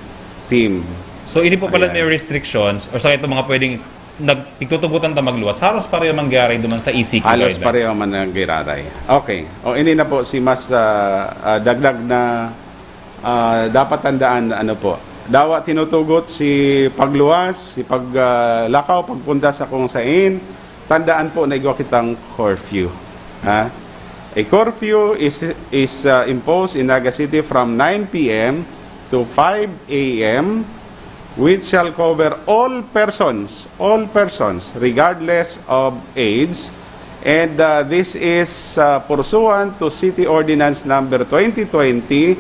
Team. So, ini po pala Ayan. May restrictions or sa itong mga pwedeng nag, pigtutugutan ta magluwas, halos pareho mangyari duman sa E C Q Halos guidelines. Pareho man ang giraray. Okay. O, ini na po si mas ah, ah, dagdag na ah, dapat tandaan na ano po. Dawa tinutugot si pagluwas, si paglakaw, pagpunta sa kung sain. Tandaan po na igwa kitang curfew. Ha? A curfew is is uh, imposed in Naga City from nine p.m. to five a.m., which shall cover all persons, all persons, regardless of age. And uh, this is uh, pursuant to City Ordinance Number twenty twenty-019.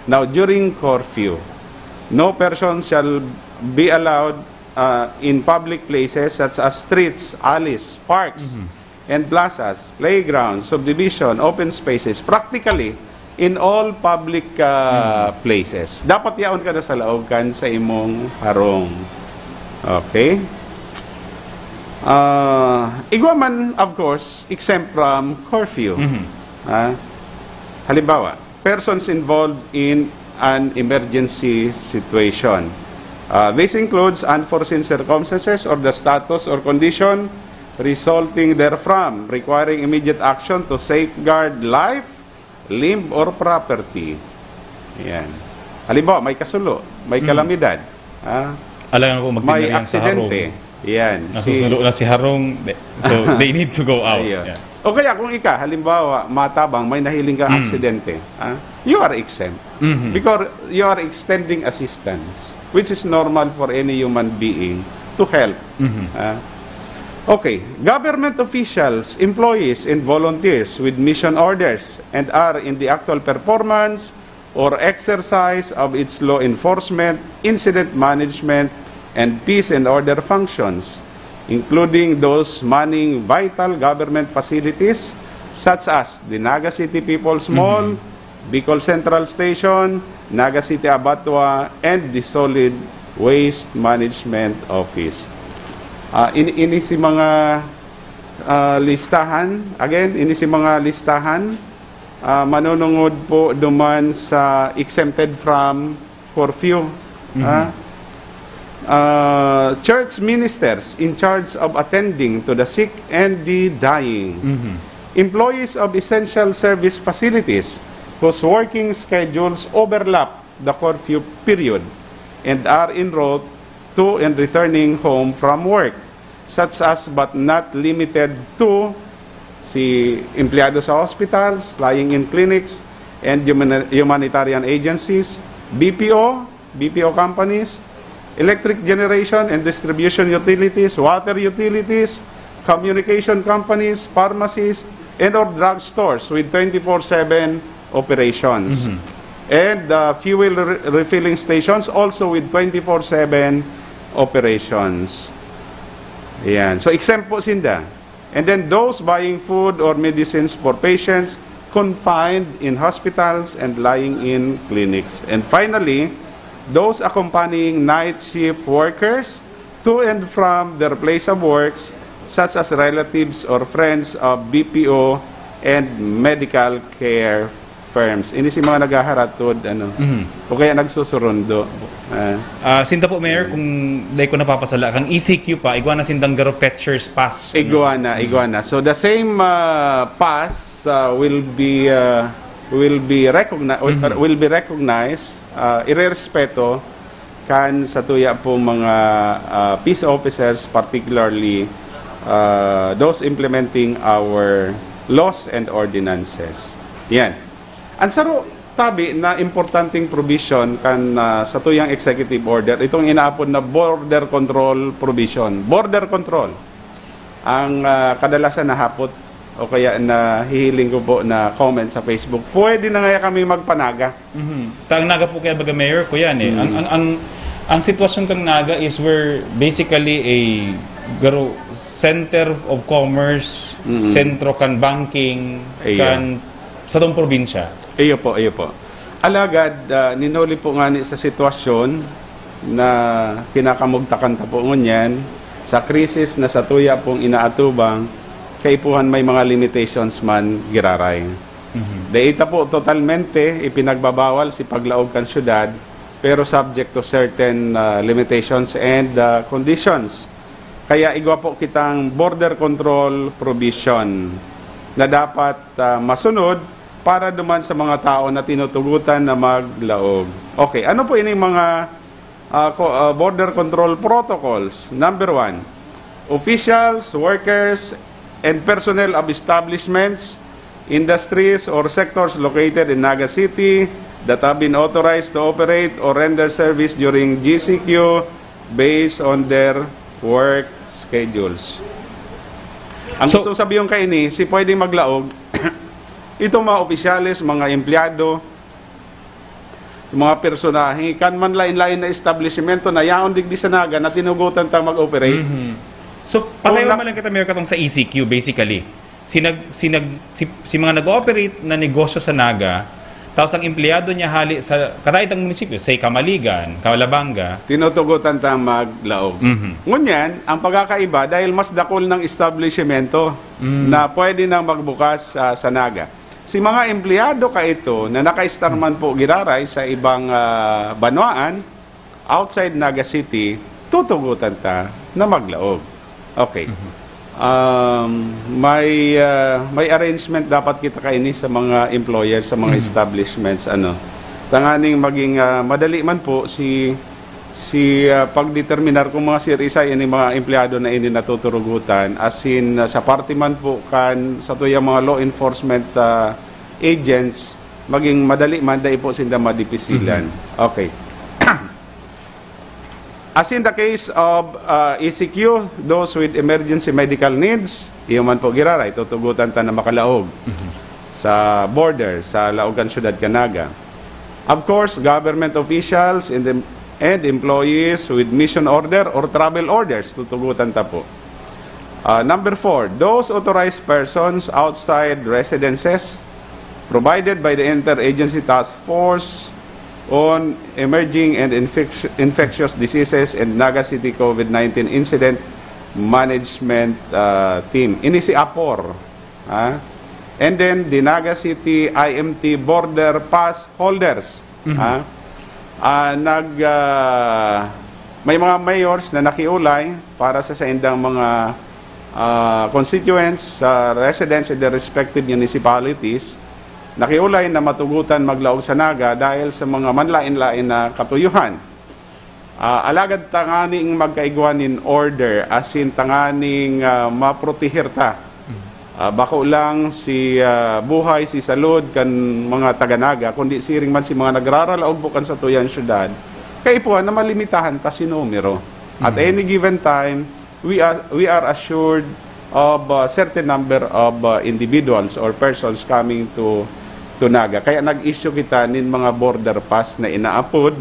Now, during curfew, No person shall be allowed uh, in public places such as streets, alleys, parks, and plazas, playgrounds, subdivision, open spaces, practically in all public uh, places. Dapat yaon ka na sa laog kan sa imong harong. Okay? Uh, igwa man, of course, exempt from curfew. Ah, halimbawa, persons involved in an emergency situation. Uh, this includes unforeseen circumstances or the status or condition resulting therefrom, requiring immediate action to safeguard life, limb, or property. Yan. Halimbawa, may kasulo, may kalamidad. Ah, Alangan po may magtinirihan sa harong. Aksidente. Yan. Si, Nasusulo na si harong. So, they need to go out. Ayun. Yeah. O kaya kung ika, halimbawa, matabang, may nahiling kang aksidente, ah, you are exempt. Mhm. Because you are extending assistance, which is normal for any human being to help. Mhm. Ah, okay. Government officials, employees, and volunteers with mission orders and are in the actual performance or exercise of its law enforcement, incident management, and peace and order functions, including those manning vital government facilities such as the Naga City People's Mall, Bicol Central Station, Naga City Abattoir, and the Solid Waste Management Office. Ah, ini, ini si mga ah, listahan. Again, ini si mga listahan ah, manunungod po duman sa exempted from curfew. Ah, ah, church ministers in charge of attending to the sick and the dying. Employees of essential service facilities whose working schedules overlap the curfew period and are en route to and returning home from work, such as but not limited to si empleyado sa hospitals, lying-in clinics, and humani- humanitarian agencies, B P O, B P O companies, electric generation and distribution utilities, water utilities, communication companies, pharmacies, and or drugstores with twenty-four seven operations. And uh, fuel re- refilling stations also with twenty-four seven operations. Ayan. So, exempt po sinda. And then those buying food or medicines for patients confined in hospitals and lying in clinics. And finally, those accompanying night shift workers to and from their place of works, such as relatives or friends of B P O and medical care firms. Ini si mga naghaharatod, ano, Mhm. o kaya nagsusurundo. Ah, Ah, sinda po, Mayor, kung dai ko napapasala, kang E C Q pa, igwa na sindang garo fetcher's pass. Iguana, iguana. So the same uh, pass uh, will be uh, will be recognized Mhm. will be recognized uh, irerespeto kan sa tuya po mga uh, peace officers, particularly uh, those implementing our laws and ordinances. Yan. Ang saro tabi na importanteng provision kan uh, sa tuyang executive order, itong inaapod na border control provision. Border control. Ang uh, kadalasan na hapot o kaya na hihiling ko po na comment sa Facebook, pwede na ngaya kami magpanaga. Mhm. Ta ang Naga po kaya, baga, Mayor, ko yan eh. Ang, ang, ang, ang sitwasyon kang Naga is we're basically a garo, center of commerce, Mhm. sentro kan banking, Iya. kan sa tong probinsya. Iyo po, iyo po. Alagad, ah, ninuli po ngani sa sitwasyon na kinakamugtakan ta po ngunyan, sa krisis na sa tuya pong inaatubang, kaipuhan may mga limitations man giraray. Mhm. Dai ta po totalmente ipinagbabawal si paglaog kan syudad, pero subject to certain ah, limitations and ah, conditions. Kaya igwa po kitang border control provision na dapat ah, masunod para duman sa mga tao na tinutugutan na maglaog. Okay, ano po ining mga ah, co- ah, border control protocols? Number one, officials, workers, and personnel of establishments, industries, or sectors located in Naga City that have been authorized to operate or render service during G C Q based on their work schedules. Ang So- gusto sabihin kaini, si pwedeng maglaog, itong mga opisyales, mga empleyado, mga personahe, kan man lain-lain na establishmento na yaon digdi sa Naga na tinugutan ta mag-operate. Mhm. So, patay Kung na- man lang kita, Mayor, katong sa E C Q, basically. Sinag-, sinag-, si, si mga nag-ooperate na negosyo sa Naga, tapos ang empleyado niya hali sa kadaitang munisipyo, say, Camaligan, Calabanga. Tinutugutan ta maglaog. Mhm. Ngunyan, ang pagkakaiba, dahil mas dakul ng establishmento Mm. na pwede nang magbukas sa, sa Naga. Si mga empleyado kaito na naka-estar man po giraray sa ibang, ah, banwaan, outside Naga City, tutugutan ta na maglaog. Okay. Mhm. Um, may, ah, may arrangement dapat kita kaini sa mga employer, sa mga Mhm. establishments, ano. Tanganing maging, ah, madali man po si, si, ah, pagdeterminar kung mga sirisay ini mga empleyado na ini natuturugutan. As in, ah, sa parte man po kan satuyang mga law enforcement, ah, agents, maging madali man, dai po sinda madipisilan. Mhm. Okay. As in the case of, uh, E C Q, those with emergency medical needs, iyo man po giraray, tutugutan ta na makalaog Mhm. sa border, sa laog kan syudad kan Naga. Of course, government officials and, em-, and employees with mission order or travel orders, tutugutan ta po. Uh, number four, those authorized persons outside residences provided by the Interagency Task Force on Emerging and Infec-, Infectious Diseases and Naga City COVID nineteen Incident Management, uh, Team. Ini si APOR, ha? And then, the Naga City I M T border pass holders, Mhm. ha? Ah, nag, ah, may mga mayors na nakiulay para sa saindang mga, ah, constituents, sa residents in their respective municipalities. Nakiulay na matugutan maglaog sa Naga dahil sa mga manlain-lain na katuyuhan. Ah, alagad tanganing magkaigwa nin order, asin tanganing, ah, maproteher ta. Mm. Ah, bako lang si, ah, buhay, si salud kan mga taga Naga, kundi siring man si mga nagraralaog po kan satuyang syudad, kaipuhan na malimitahan ta si numero. At Mm. any given time, we are, we are assured of a certain number of, uh, individuals or persons coming to, to Naga. Kaya nag-issue kita nin mga border pass na inaapod,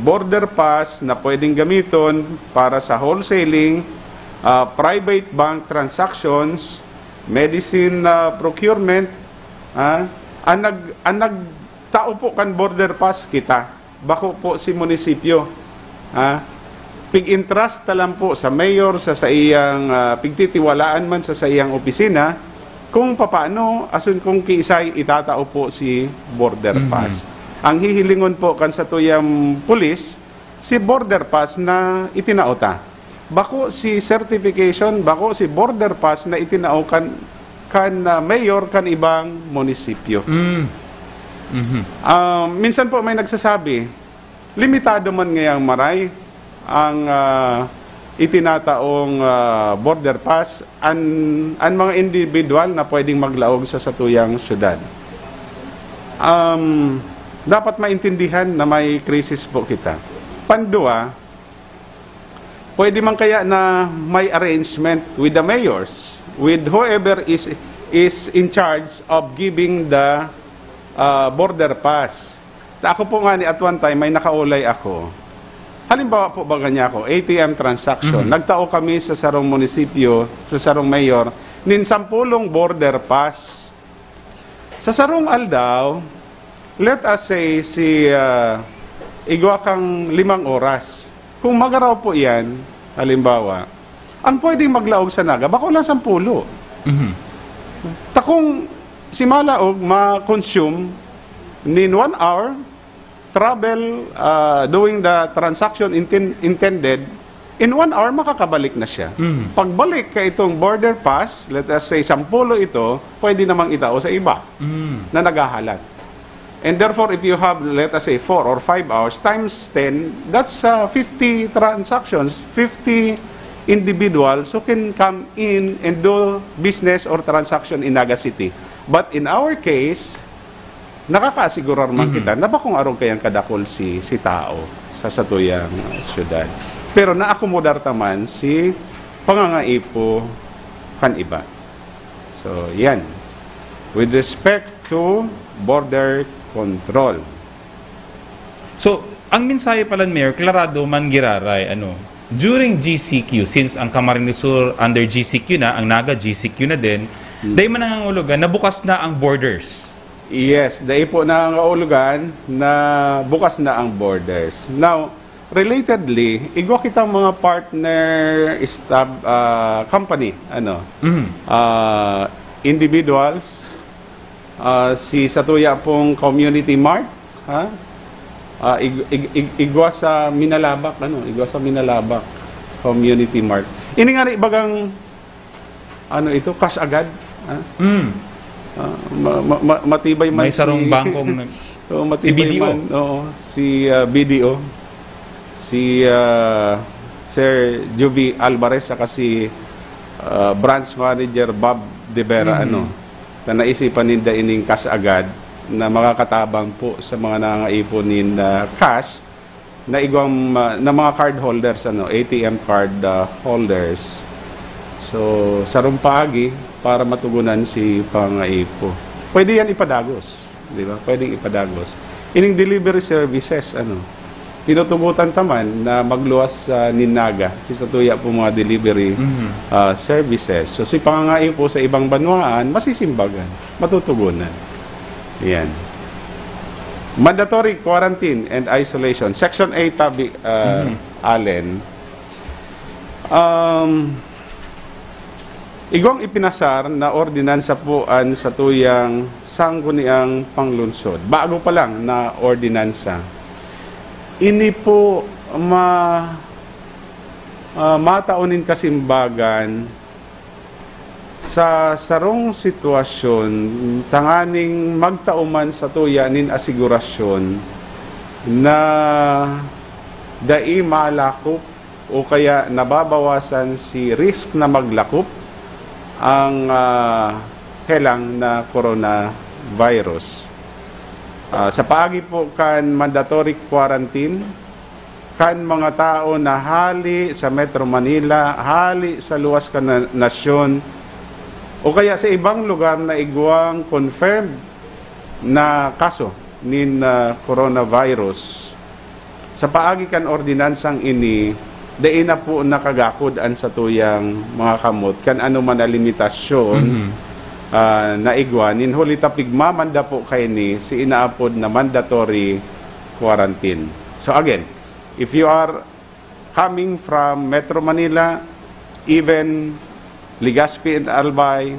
border pass na pwedeng gamiton para sa wholesaling, uh, private bank transactions, medicine, uh, procurement, ah, ang nag-, ang nagtao po kan border pass kita. Bako po si munisipyo, ha? Pig-entrust ta lang po sa mayor, sa saiyang, ah, pigtitiwalaan man sa saiyang opisina, kung papaano, asin kung kiisay itatao po si border Mhm. pass. Ang hihilingon po kan satuyang pulis, si border pass na itinao ta. Bako si certification, bako si border pass na itinao kan, kan, ah, mayor kan ibang munisipyo. Mm. Mhm. Ah, minsan po may nagsasabi, limitado man ngayang maray ang, ah, itinataong, ah, border pass, an, an mga individual na pwedeng maglaog sa satuyang syudad. Um, dapat maintindihan na may krisis po kita. Pandua, pwede man kaya na may arrangement with the mayors, with whoever is, is in charge of giving the, uh, border pass. Ta ako po nga ni at one time, may nakaulay ako. Halimbawa po, baga niya ako, A T M transaction. Mhm. Nagtao kami sa sarong munisipyo, sa sarong mayor, nin sampulong border pass. Sa sarong aldaw, let us say, si, ah, igwa kang limang oras. Kung magaraw po iyan, halimbawa, ang pwedeng maglaog sa Naga, bako lang sampulo. Mhm. Takong si malaog ma-consume nin one hour, travel, ah, doing the transaction inten-, intended, in one hour, makakabalik na siya. Mm. Pagbalik ka itong border pass, let us say, sampulo ito, pwede namang itao sa iba Mm. na naghahalat. And therefore, if you have, let us say, four or five hours, times ten, that's, uh, fifty transactions, fifty individuals who can come in and do business or transaction in Naga City. But in our case, nakakaasigurar man Mhm. kita na bakong arog kayang kadakol si, si tao sa satuyang, uh, syudad. Pero naakomodar ta man si pangangaipo kan iba. So, yan. With respect to border control. So, ang mensahe pala ni Mayor, klarado man giraray, ano, during G C Q, since ang Camarines Sur under G C Q na, ang Naga G C Q na din, Hmm. dahil man nangangulugan na bukas na ang borders. Yes, dai po nangangahulugan na bukas na ang borders. Now, relatedly, igwa kitang mga partner stab, ah, company, ano, Mhm. ah, individuals, ah, si satuya pong Community Mart, ha? Ah, ig- ig- ig- igwa sa Minalabac, ano, igwa sa Minalabac Community Mart. Ini nga rin, bagang, ano ito, cash agad, ha? Mm. Ah, ma- ma- ma- matibay man May sarong si bangkong nag- Oo, Si matibay B D O. man. Oo, si ah, B D O, si ah, Sir Juvie Alvarez, saka si ah, Branch Manager Bob De Vera, Mhm. ano, na naisipan ninda ining cash agad na makakatabang po sa mga nangangaipon nin ah, cash na igwang ma- na mga card holders, ano, A T M card ah, holders. So, sarong paagi para matugunan si pangaipo. Pwede yan ipadagos, di ba? Pwedeng ipadagos. Ining delivery services, ano, tinutugutan ta man na magluwas sa nin Naga, si satuya po mga delivery Mhm. ah, services. So, si pangangaipo sa ibang banwaan, masisimbagan, matutugunan. Yan. Mandatory quarantine and isolation. Section eight, tabi, ah, Mhm. Allen. Um, igwang ipinasar na ordinansa po an satuyang sangguniang panglunsod. Bago pa lang na ordinansa. Ini po ma, ah, matao nin kasimbagan sa sarong sitwasyon tanganing magtao man satuya nin asigurasyon na dai malakop o kaya nababawasan si risk na maglakop ang ah, helang na coronavirus. Ah, sa paagi po kan mandatory quarantine, kan mga tao na hali sa Metro Manila, hali sa luwas kan na- nasyon, o kaya sa ibang lugar na igwang confirmed na kaso nin ah, coronavirus. Sa paagi kan ordinansang ini, dai na po nakagakod an satuyang mga kamot kan anoman na limitasyon Mhm. ah, na igwa nin huli ta pigmamanda po kaini si inaapod na mandatory quarantine. So again, if you are coming from Metro Manila, even Legazpi and Albay,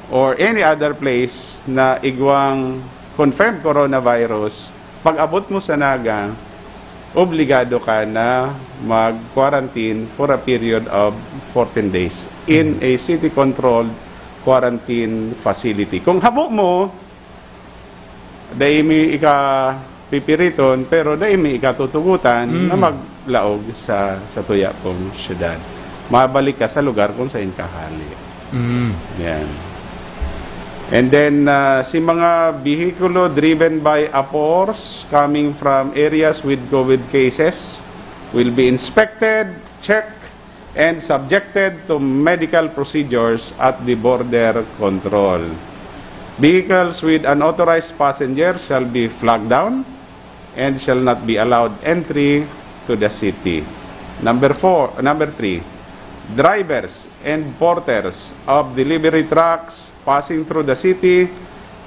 or any other place na igwang confirmed coronavirus, pag-abot mo sa Naga, obligado ka na mag-quarantine for a period of fourteen days in a city-controlled quarantine facility. Kung habo mo, dai mi ika pipiriton, pero dai mi ikatutugotan Mm. na maglaog sa satuya pong syudad. Mabalik ka sa lugar kung saan ka hali. Mm. Yan. And then, ah, si mga bihikulo driven by apors coming from areas with COVID cases will be inspected, checked, and subjected to medical procedures at the border control. Vehicles with unauthorized passengers shall be flagged down and shall not be allowed entry to the city. Number four, number three, drivers and porters of delivery trucks passing through the city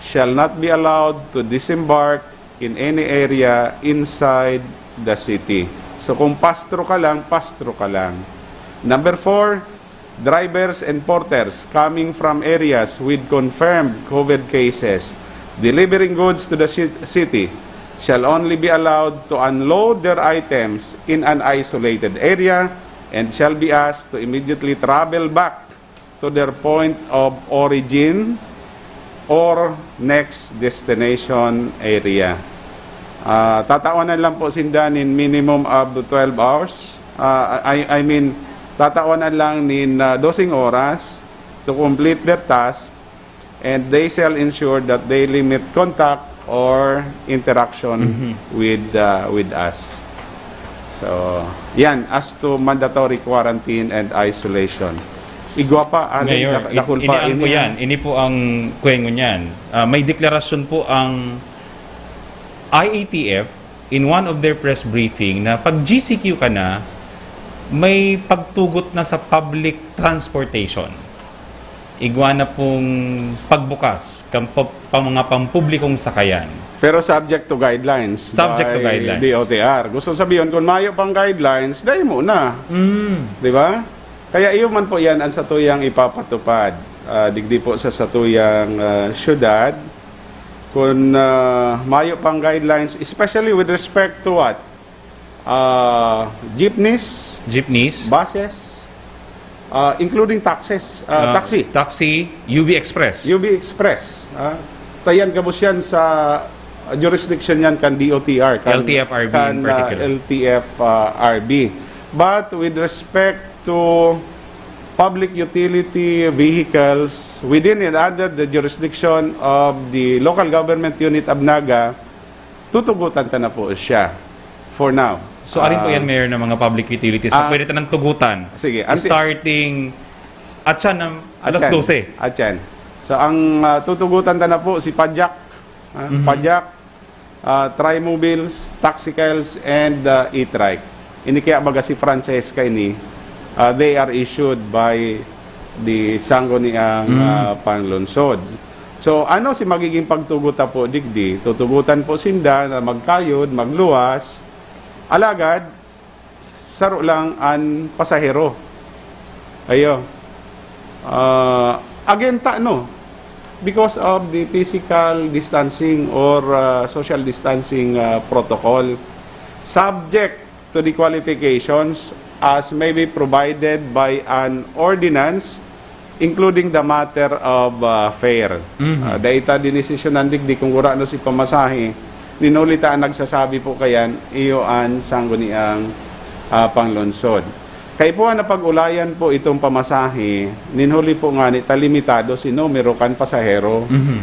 shall not be allowed to disembark in any area inside the city. So kung pastro ka lang, pastro ka lang. Number four, drivers and porters coming from areas with confirmed COVID cases delivering goods to the ci- city shall only be allowed to unload their items in an isolated area and shall be asked to immediately travel back to their point of origin or next destination area. Ah, tatawanan lang po sinda nin minimum of twelve hours. Ah, I, I mean, tatawanan lang nin ah, doseng oras to complete their task, and they shall ensure that they limit contact or interaction Mhm. with ah, with us. So, yan, as to mandatory quarantine and isolation. Igwa pa, ano, Mayor, dak- dakul ini pa, ang ini po yan. Yan. Ini po ang kwengo niyan. Ah, may deklarasyon po ang I A T F in one of their press briefing na pag G C Q ka na, may pagtugot na sa public transportation. Igwa na pong pagbukas kan pa, pa mga pampublikong sakayan. Pero subject to guidelines Subject to by guidelines. D O T R. Gusto sabihin, kung mayo pang guidelines, dai mo na. Mm. Di ba? Kaya iyo man po yan ang satuyang ipapatupad. Ah, digdi po sa satuyang ah, syudad, kung ah, mayo pang guidelines, especially with respect to what? Ah, jeepneys, Jeepneys, buses, ah, including taxes, ah, ah, taxi, taxi, U V Express. U V Express. Ah, tayan gabos yan sa jurisdiction yan kan D O T R, kan, L T F R B kan, in ah, particular. L T F R B. But with respect to public utility vehicles within and under the jurisdiction of the local government unit of Naga, tutugutan ta na po siya for now. So, alin po Ah, yan, Mayor, ng mga public utilities na ah, pwede tanang tugutan? Sige, anti- Starting at siya ng alas Atyan. dose. Atyan. So, ang ah, tutugutan ta na po si Pajak, ah, Mhm. Pajak, ah, Trimobiles, Taxicals, and ah, E-Trike. Ini kaya baga si Francesca ini, ah, they are issued by the Sangguniang Mm. ah, Panlungsod. So, ano si magiging pagtugot ta po digdi? Tutugutan po sinda na magkayod, magluwas, alagad, saro lang an pasahero. Ayo. Ah, again ta, no? Because of the physical distancing or ah, social distancing ah, protocol, subject to the qualifications as may be provided by an ordinance, including the matter of ah, fare. Mhm. Ah, dai ta dinisisyonan digdi kung gurano si pamasahe, ninuli ta ang nagsasabi po kayan, iyo an Sangguniang ah, Panglungsod. Kaipuhan na pag-ulayan po itong pamasahe, ninhuli po ngani ta limitado si numero kan pasahero. Mhm.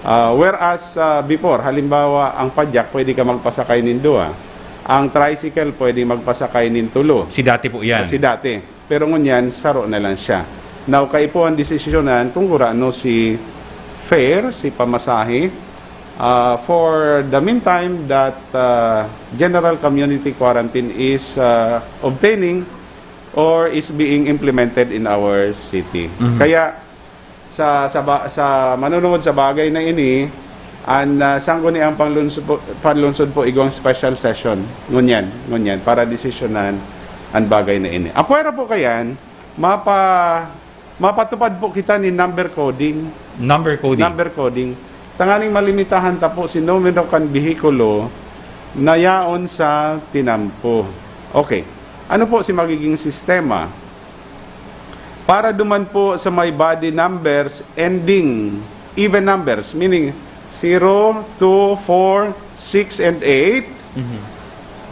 Ah, whereas ah, before, halimbawa, ang padyak pwede ka magpasakay nin duwa, ang tricycle pwede magpasakay nin tulo. Si dati po yan. Si dati. Pero ngunyan, saro na lang siya. Now, kaipuhan desisyonan kung gurano si fare, si pamasahe, ah, for the meantime that ah, general community quarantine is ah, obtaining or is being implemented in our city. Mhm. Kaya sa sa, ba, sa manunungod sa bagay na ini, ang ah, Sangguniang Panlungsod po, Panlungsod po igwang special session ngunyan, ngunyan para desisyonan ang bagay na ini. Apwera po kayan, mapa mapatupad po kita ni number coding. Number coding. Number coding. Tanganing malimitahan ta po si numero kan behikulo na yaon sa tinampo. Okay. Ano po si magiging sistema? Para duman po sa may body numbers ending even numbers, meaning zero, two, four, six, and eight, Mhm.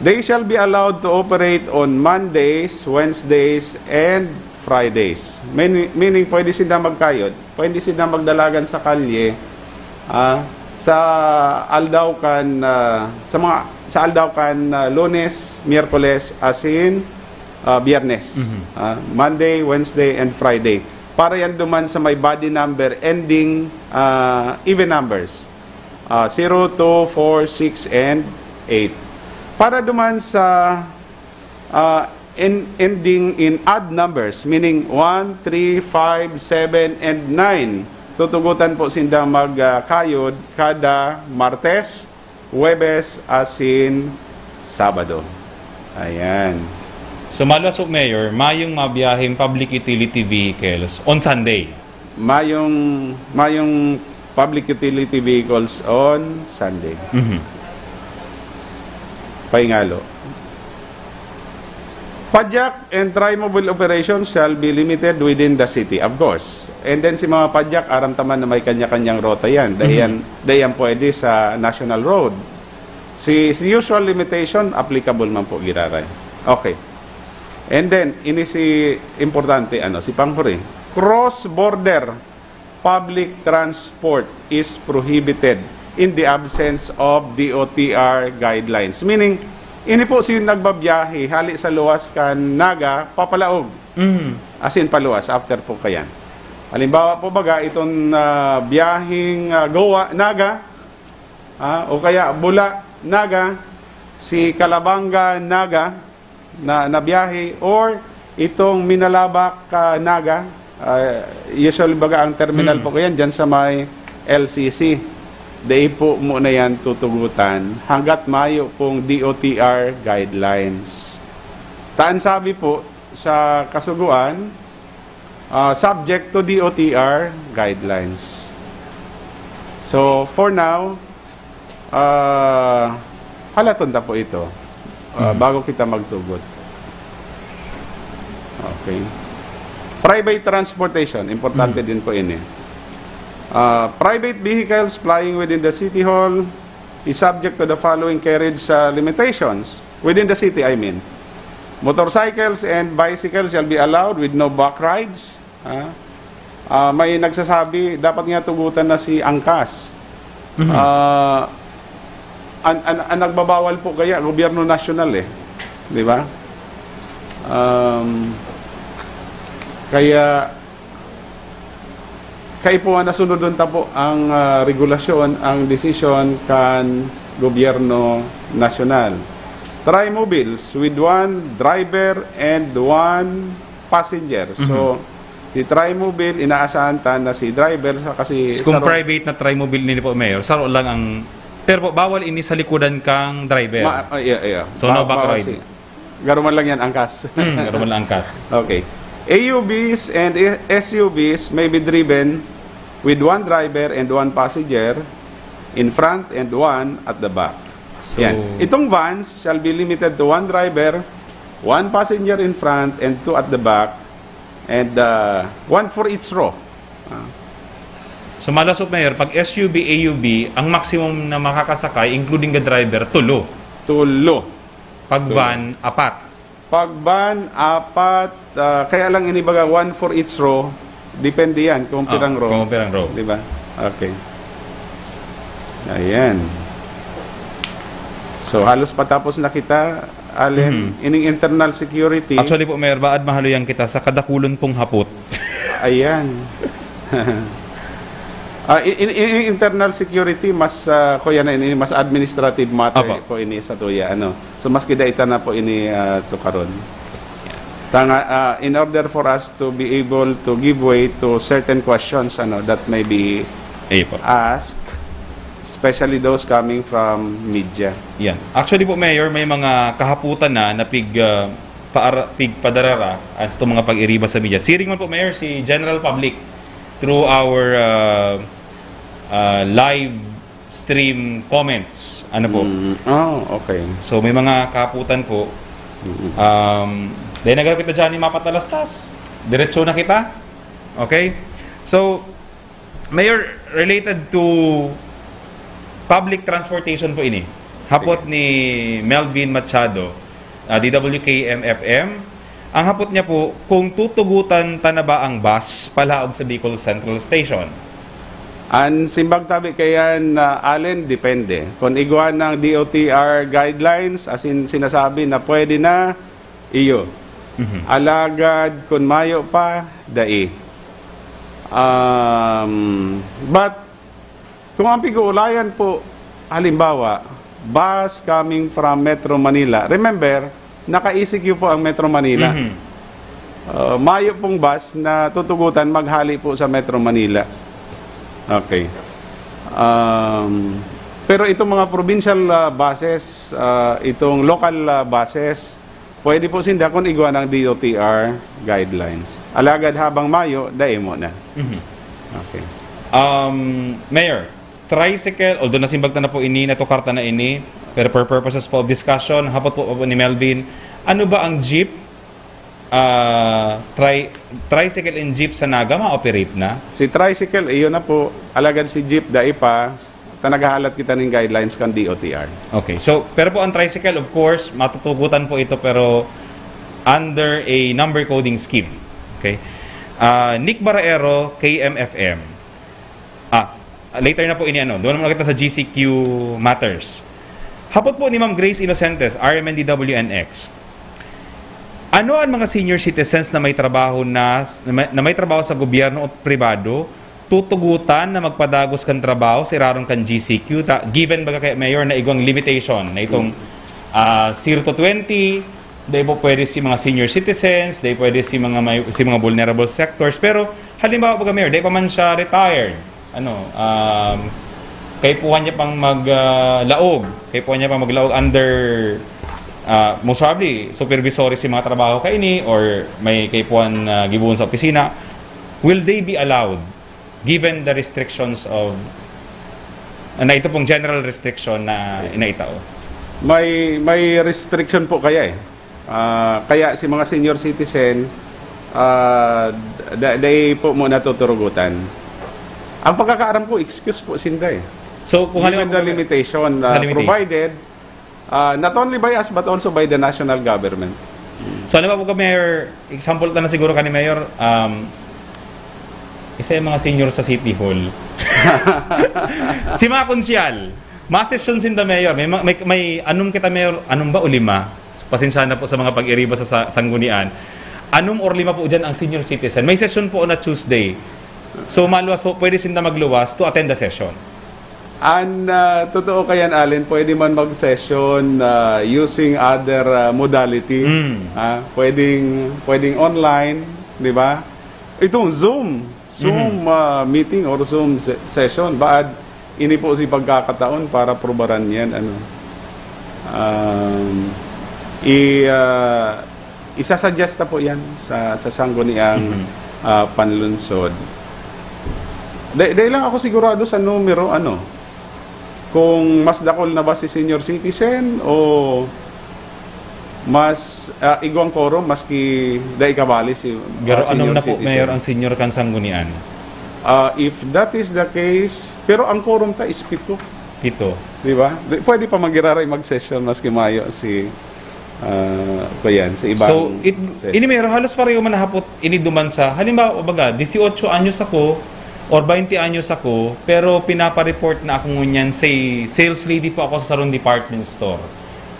they shall be allowed to operate on Mondays, Wednesdays, and Fridays. Meaning, meaning pwede sila magkayod, pwede sila magdalagan sa kalye ah, sa aldaw kan ah, sa mga sa aldaw kan ah, Lunes, Miyerkules, asin ah, Biyernes. Mhm. Ah, Monday, Wednesday, and Friday. Para yan duman sa may body number ending ah, even numbers. Ah, zero, two, four, six, and eight. Para duman sa ah, en- ending in odd numbers, meaning one, three, five, seven, and nine. Tutugutan po sinda magkayod kada Martes, Huwebes, asin Sabado. Ayan. So, malas po, Mayor, mayong mabiyaheng public utility vehicles on Sunday. Mayong, mayong public utility vehicles on Sunday. Mhm. Pahingalo. Padyak and trimobile operations shall be limited within the city, of course. And then si mga padyak, aram ta man na may kanya-kanyang rota yan. Dahil yan, dahil yan pwede sa national road. Si, si usual limitation, applicable man po, giraray. Okay. And then, ini si importante, ano, si panghuri. Cross-border public transport is prohibited in the absence of D O T R guidelines. Meaning, ini po si nagbabiyahe hali sa luwas kan Naga papalaog. Mhm. Asin paluwas after po kayan. Halimbawa po baga itong ah, biyaheng ah, Goa, Naga, ah, o kaya Bula, Naga, si Calabanga Naga na, na biyahe or itong Minalabac ah, Naga, ah, usually baga ang terminal Hmm. po ko yan dyan sa may L C C. Dai po muna yan tutugutan hanggat mayo pong D O T R guidelines. Taan sabi po sa kasugoan, ah, subject to D O T R guidelines. So, for now, ah, halaton ta po ito ah, Mhm. bago kita magtugot. Okay. Private transportation, importante din po ini. Ah, private vehicles plying within the city hall is subject to the following carriage ah, limitations. Within the city, I mean. Motorcycles and bicycles shall be allowed with no back rides. Ah, ah, may nagsasabi, dapat nga tugutan na si angkas. Mhm. Ah, an, an, an nagbabawal po kaya gobyerno nasyonal eh, di ba? Um, kaya kaipuhan na sunodon ta po ang ah, regulasyon, ang desisyon kan gobyerno nasyonal. Trimobiles with one driver and one passenger. So, si Trimobile, inaasahan ta na si driver sa kasi Kung saro- private na Trimobile nini po, Mayor, saro lang ang... Pero po, bawal ini sa likodan kang driver. Ma- ah, yeah, yeah. So, no Ba- back bawal ride. si- Garo man lang yan, angkas. Hmm, garo man lang angkas. Okay. A U Vs and S U Vs may be driven with one driver and one passenger in front and one at the back. So- Yan. Itong vans shall be limited to one driver, one passenger in front, and two at the back, and uh, one for each row. Ah, So, malasot, Mayor, pag S U V, A U V, ang maximum na makakasakay, including the driver, tulo. tulo. Pag van, apat. Pag van, apat, ah, kaya lang inibaga one for each row. Depende yan kung Ah, pirang row. kung pirang row. Di ba? Okay. Ayan. So, halos patapos na kita, Allen. Mhm. Ining internal security. Actually po, Mayor, baad mahaluyan kita sa kadakulon pong hapot. Ayan. Ah, in, in, in internal security, mas, ah, kuya na ini, mas administrative matter Apo. po ini sa tuya. Ano? So, mas kida ita na po ini ah, tukaron. Tanga, ah, in order for us to be able to give way to certain questions ano that may be Ayun po. asked, especially those coming from media. Yan. Actually po, Mayor, may mga kahaputan na na pig, ah, paara- pigpadarara as to mga pag-iriba sa media. Siring man po, Mayor, si general public through our ah, ah, live stream comments. Ano po? Mm, oh, okay. So, may mga kahaputan po. Mm-mm. Um, dahil nagharap kita dyan, mapatalastas. Diretso na kita. Okay? So, Mayor, related to public transportation po ini. Hapot Sige. ni Melvin Machado, ah, D W K M F M. Ang hapot niya po, kung tutugutan ta na ba ang bus palaog sa Bicol Central Station? An simbag tabi kayan na Allen, depende. Kung igwa ng D O T R guidelines, as in sinasabi na pwede na, iyo. Mhm. Alagad kung mayo pa, dai. Um, but kung ang pag-uulayan po, halimbawa, bus coming from Metro Manila. Remember, naka-E C Q po ang Metro Manila. Mhm. Uh, mayo pong bus na tutugutan maghali po sa Metro Manila. Okay. Um, pero itong mga provincial uh, buses, uh, itong local uh, buses, pwede po sinda kung igwa ng D O T R guidelines. Alagad habang mayo, dai mo na. Mhm. Okay. Um, Mayor, tricycle, although nasimbag ta na po ini, natukar ta na ini, pero for purposes po of discussion, hapot po, po ni Melvin, ano ba ang jeep, ah, tri- tricycle and jeep sa Naga ma-operate na? Si tricycle, iyo na po. Alagad si jeep, dai pa. Ta naghahalat kita ng guidelines kan D O T R. Okay. So, pero po ang tricycle, of course, matutugutan po ito pero under a number coding scheme. Okay? Ah, Nick Baraero, K M F M. Ah, later na po ini ano. Doon naman kita sa G C Q Matters. Hapot po ni Ma'am Grace Innocentes, R M N D W N X. Ano ang mga senior citizens na may trabaho na, na may, na may trabaho sa gobyerno o pribado tutugutan na magpadagos kan trabaho sa irarom kan G C Q, ta, given baga kay Mayor na igwang limitation na itong ah, zero to twenty, dai po pwede si mga senior citizens, dai pwede si mga may, si mga vulnerable sectors. Pero halimbawa, baga, Mayor, dai pa man siya retired. Ano, um, kaipuhan niya pang mag, ah, laog. Kaipuhan niya pang maglaog under, ah, most probably, supervisory si mga trabaho kaini or may kaipuhan na gibohon sa opisina. Will they be allowed given the restrictions of, na ito pong general restriction na inaitao? May may restriction po kaya eh. Ah, kaya si mga senior citizen, ah, da, dai po muna tuturugutan. Ang pagkakaaram ko, excuse po sinda eh. So, kung Given halimbawa, the limitation, sa uh, limitation. Provided, uh, not only by us but also by the national government. So, halimbawa po, Mayor, example ta na siguro ka ni Mayor, um, isa yung mga senior sa City Hall. Si mga konsyal, masesyon sinda, Mayor. May, may, may anum kita, Mayor, anum ba o lima? Pasensya na po sa mga pag-iriba sa, sa sanggunian. Anum or lima po dyan ang senior citizen. May session po na Tuesday. So, maluwas po, pwede sinda magluwas to attend the session. An ah, totoo kayan, Allen, pwede man mag-session ah, using other ah, modality. Mm. Ah, pwedeng pwedeng online, di ba? Itong Zoom, Zoom ah, meeting or Zoom se- session, baad ini po si pagkakataon para probaran yan, ano. Um, i ah, isasuggest na po yan sa sa sangguniang ah, panlunsod. Dai, dai lang ako sigurado sa numero, ano, kung mas dakul na ba si senior citizen o mas ah, igwang quorum maski dai kabali si ah, Pero ano senior na po, citizen. Mayor, ang senior kan sanggunian? Ah, if that is the case, pero ang quorum ta is pito, Pito. di ba? Di- Pwede pa magiraray mag-session maski mayo si ah, pa yan, sa ibang So, it, session. ini, Mayor, halos pareho man nahapot ini duman sa, halimbawa, baga, dieciocho anyos ako or twenty anyos ako, pero pinapa-report na ako ngunyan, say, sales lady po ako sa sarong department store.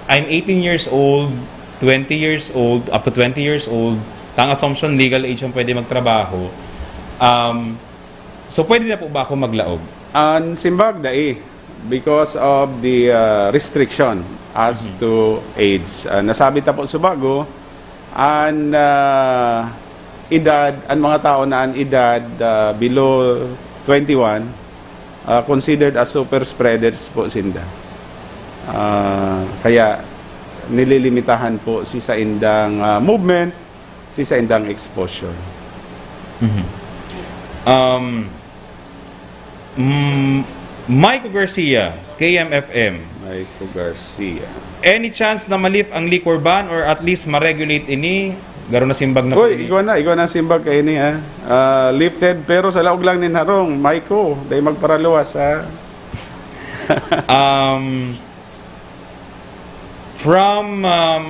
I'm eighteen years old, twenty years old, up to twenty years old, tang assumption, legal age ang pwede magtrabaho. Um, so, pwede na po ba ako maglaog? An simbag dai because of the uh, restriction as to age. Uh, nasabi ta po subago, an uh, edad, an mga tao na an edad uh, below twenty-one, uh, considered as super spreaders po sinda. Uh, kaya nililimitahan po si saindang uh, movement, si saindang exposure. Um, mm, Mike Garcia, K M F M. Mike Garcia. Any chance na ma-lift ang liquor ban or at least ma-regulate ini? Garo na simbag na Uy, po. igwa na, igwa na simbag kaini ha. Ah, lifted pero sa laog lang nin harong, Maiko, dai magparaluwas ha. Um, from um,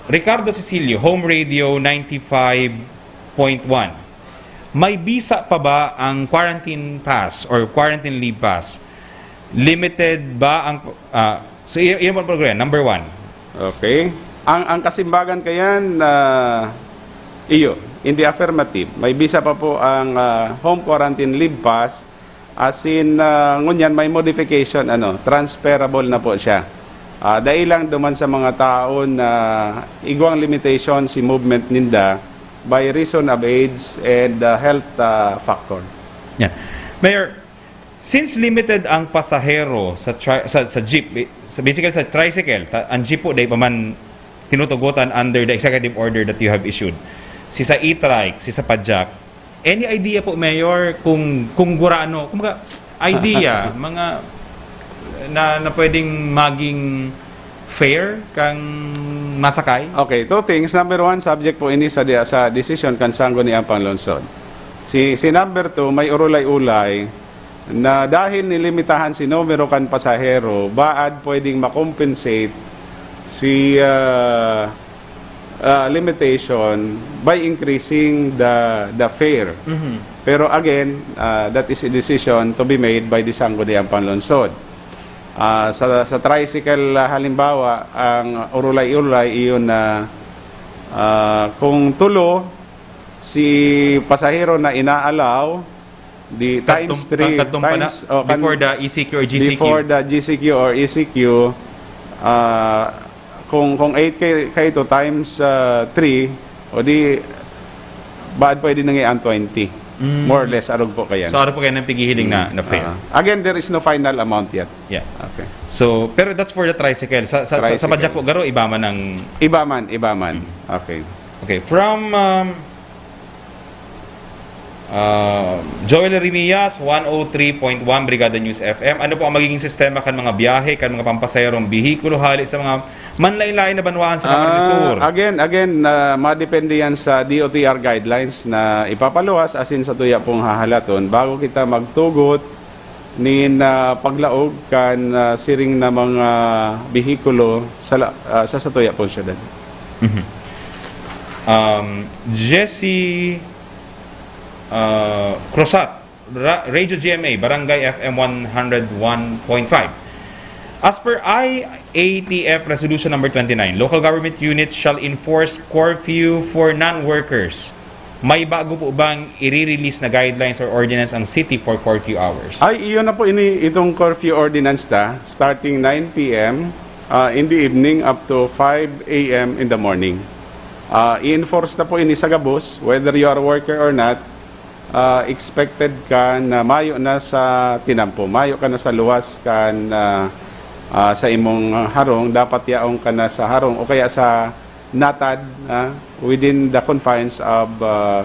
Ricardo Cecilio, Home Radio ninety-five point one. May bisa pa ba ang quarantine pass or quarantine leave pass? Limited ba ang... ah, so, i- iyan po ang program, number one. Okay. Ang ang kasimbagan kayan na iyo, in the affirmative. May bisa pa po ang ah, home quarantine leave pass. As in, ah, ngunyan may modification, ano, transferable na po siya. Ah, dai lang duman sa mga tao na igwang limitation si movement ninda by reason of age and ah, health ah, factor. Yeah. Mayor, since limited ang pasahero sa tri- sa, sa jeep, eh, sa, basically sa tricycle, ta, ang jeep po dai pa man tinutugutan under the executive order that you have issued. Si sa e-trike, si sa pajak. Any idea po, Mayor, kung kung gurano, kumbaga, idea, mga na, na pwedeng maging fair kang masakay? Okay, two things. Number one, subject po ini sa di- sa decision kan Sangguniang Panlungsod. Si si number two, may urulay-ulay na dahil nilimitahan si numero kan pasahero, baad pwedeng makompensate si ah, ah, limitation by increasing the the fare. Mhm. Pero again, ah, that is a decision to be made by the Sangguniang Panlungsod. Ah, sa sa tricycle ah, halimbawa, ang urulay-urulay iyon na ah, kung tulo si pasahero na inaalaw, di times Kadtong- three, kadtong pa na, times oh, kan- before the E C Q or G C Q. Before the G C Q or E C Q, ah, Kung, kung eight K, K ito times, ah, three, o di, baad pwede na nga ang twenty. Mm. More or less, arog po kayan. So, arog po kayan ang pighihiling na, Mm. na fare. Ah. Again, there is no final amount yet. Yeah. Okay. So, pero that's for the tricycle. Sa, sa, sa, sa Tricycle. Padyak po, garo, iba man ang Iba man, iba man. Mm. Okay. Okay. From, um, Ah, Joel Remillas, one oh three point one Brigada News F M. Ano po ang magiging sistema kan mga biyahe, kan mga pampasaherong behikulo hali sa mga manlain-lain na banwaan sa Camarines Ah, Sur? Again, again, ah, madepende yan sa D O T R guidelines na ipapaluwas asin sa tuya pong hahalaton bago kita magtugot nin, ah, paglaog kan, ah, siring na mga behikulo sa la-, ah, sa satuya pong syudad. Mhm. Um, Jesse, uh, Crosat, Ra-, Radio G M A, Barangay F M one hundred one point five. As per I A T F Resolution Number twenty-nine, local government units shall enforce curfew for non-workers. May bago po bang i-release na guidelines or ordinance ang city for curfew hours? Ay, iyon na po ini, itong curfew ordinance ta, starting nine P M, ah, in the evening up to five A M in the morning. Ah, i-enforce na po ini sa gabos, whether you are a worker or not, ah, expected ka na mayo na sa tinampo, mayo ka na sa luwas kan, ah, ah, sa imong harong, dapat yaon ka na sa harong o kaya sa natad, ah, within the confines of, ah,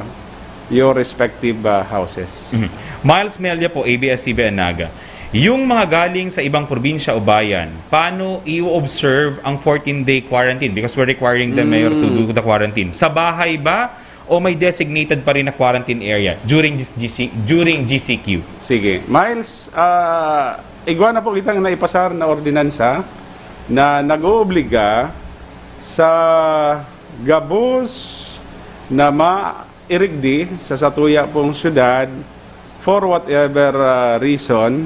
your respective, ah, houses. Mhm. Miles Melia po, A B S C B N Naga. Yung mga galing sa ibang probinsya o bayan, paano i-observe ang fourteen-day quarantine? Because we're requiring them, Mayor, to Mm. do the quarantine. Sa bahay ba o may designated pa rin na quarantine area during this G C, during G C Q? Sige. Miles, ah, igwa na po kitang naipasar na ordinansa na nag-oobliga sa gabos na mairigdi sa satuya pong syudad for whatever, ah, reason,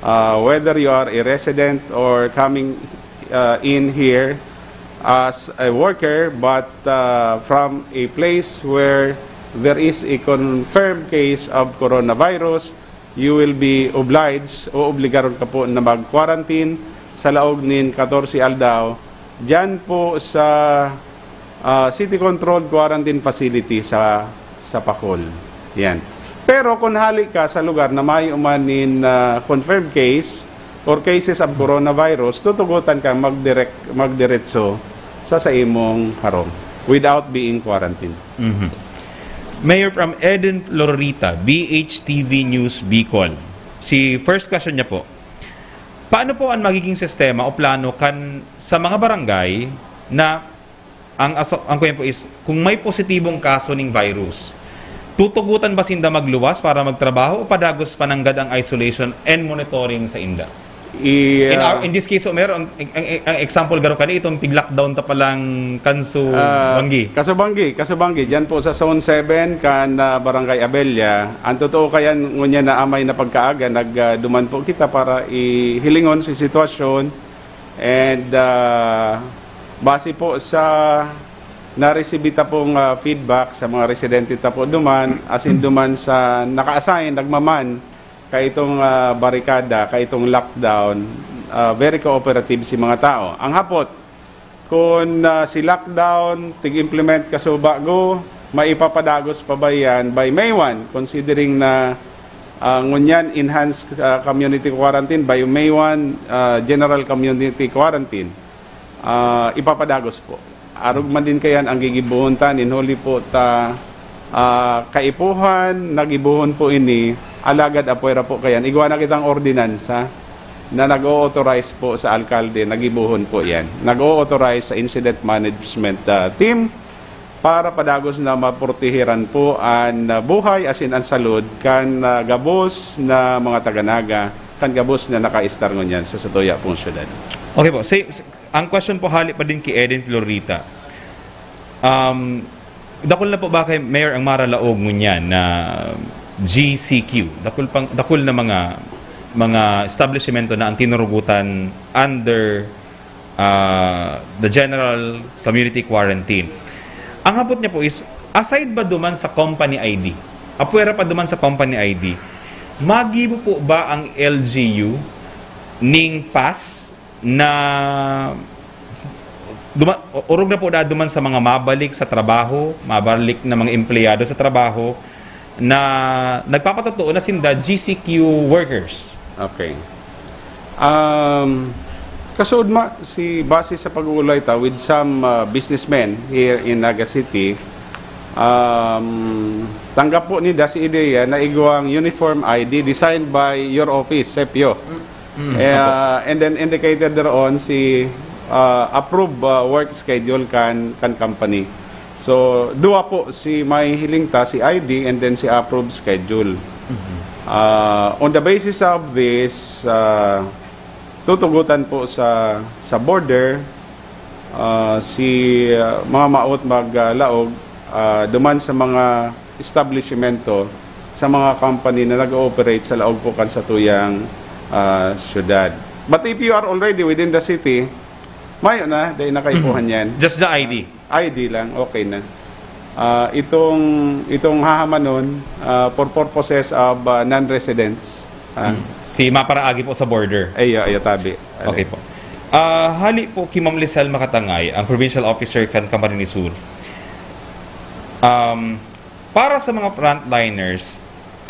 ah, whether you are a resident or coming, ah, in here as a worker, but, ah, from a place where there is a confirmed case of coronavirus, you will be obliged o obligaron ka po na mag-quarantine sa laog nin katorse aldaw diyan po sa, ah, city controlled quarantine facility sa, sa Pacol. Yan. Pero kung hali ka sa lugar na mayo man nin, ah, confirmed case or cases of coronavirus, tutugutan ka magdirek-, magdiretso sa, sa imong harong without being quarantined. Mhm. Mayor, from Eden Florita, B H T V News Bicol. Si first question niya po, paano po ang magiging sistema o plano kan sa mga barangay na ang aso-, ang kuyan po is, kung may positibong kaso ning virus, tutugutan ba sinda magluwas para magtrabaho o padagos pa nanggad ang isolation and monitoring sa inda? I, In our, ah, in this case, Mayor, ang, ang, ang, ang example garo kani, itong tig-lockdown ta palang Kanso Ah, Banggi. Kaso Banggi, Kaso Banggi, dyan po sa Zone seven, kan, ah, Barangay Abella, ang totoo kayan, ngunyan na amay na pagkaaga, nag, ah, duman po kita para ihilingon si sitwasyon. And, ah, base po sa naresibi ta pong, ah, feedback sa mga residente ta po duman, asin duman sa naka-assign, nagmaman, kaitong, ah, barikada, kaitong lockdown, ah, very cooperative si mga tao. Ang hapot, kun, ah, si lockdown, tig-implement kasubago, maipapadagos pa ba yan by May one, considering na, ah, ngunyan enhanced, ah, community quarantine, by May one, ah, general community quarantine, ah, ipapadagos po. Arog man din kayan ang gigibohon ta, nin huli po ta, ah, kaipuhan, nagibohon po ini, alagad apwera po kayan. Igwa na kitang ordinansa na nag-o-authorize po sa alkalde, nagibohon po yan. Nag-o-authorize sa incident management, ah, team para padagos na maprotehiran po an, ah, buhay asin an salud kan, ah, gabos na mga taga-Naga, kan gabos na nakaistar ngunyan sa satuya pong syudad. Okay po. Say, s-, ang question po hali pa din kay Eden Florita. Um, dakul na po ba kay Mayor ang maralaog ngunyan na G C Q? Dakul pang, dakul na mga, mga establishmento na ang tinurugutan under, ah, the general community quarantine. Ang hapot niya po is, aside ba duman sa company I D? Apwera pa duman sa company I D, magibo po ba ang L G U ning pass na duma-, orog na po na duman sa mga mabalik sa trabaho, mabalik na mga empleyado sa trabaho na nagpapatotoo na sinda G C Q workers. Okay. Um, kasuod ma, si base sa pag-uulay ta with some uh, businessmen here in Naga City, um, tanggap po ni Das ideya na igwang uniform I D designed by your office, Sepio. Mm, Eh, opo. uh, and then indicated doon si uh, approved uh, work schedule kan kan company. So, dua po si may hiling ta, si I D and then si approved schedule. Uh, on the basis of this, uh, tutugutan po sa sa border uh, si uh, mga maot maglaog uh, duman sa mga establishmento sa mga company na nag-ooperate sa laog po kan satuyang uh, syudad. But if you are already within the city, mayo na, dahil nakaipuhan yan. Just the I D. I D lang, okay na. Ah, itong itong hahamanon ah, for purposes of ah, non-residents. Ah, Hmm. Si maparaagi po sa border. Ayo, ayo tabi. Okay po. Ah, hali po ki Ma'am Lisel Makatangay, ang provincial officer kan Camarines Sur. Um, para sa mga frontliners,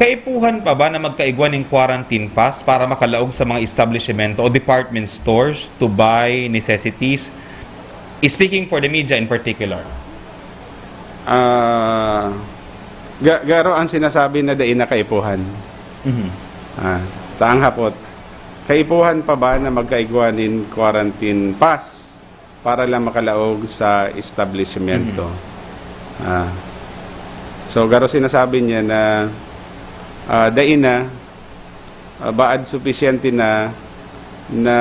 kaipuhan pa ba na magkaigwa ning quarantine pass para makalaog sa mga establishmento o department stores to buy necessities? Speaking for the media in particular. Ah, ga- garo ang sinasabi na dai na kaipuhan. Mhm. Ah, taang hapot. Kaipuhan pa ba na magkaigwa nin quarantine pass para lang makalaog sa establishmento? Ah. So, garo sinasabi niya na ah, dai na, ah, baad supisyente na na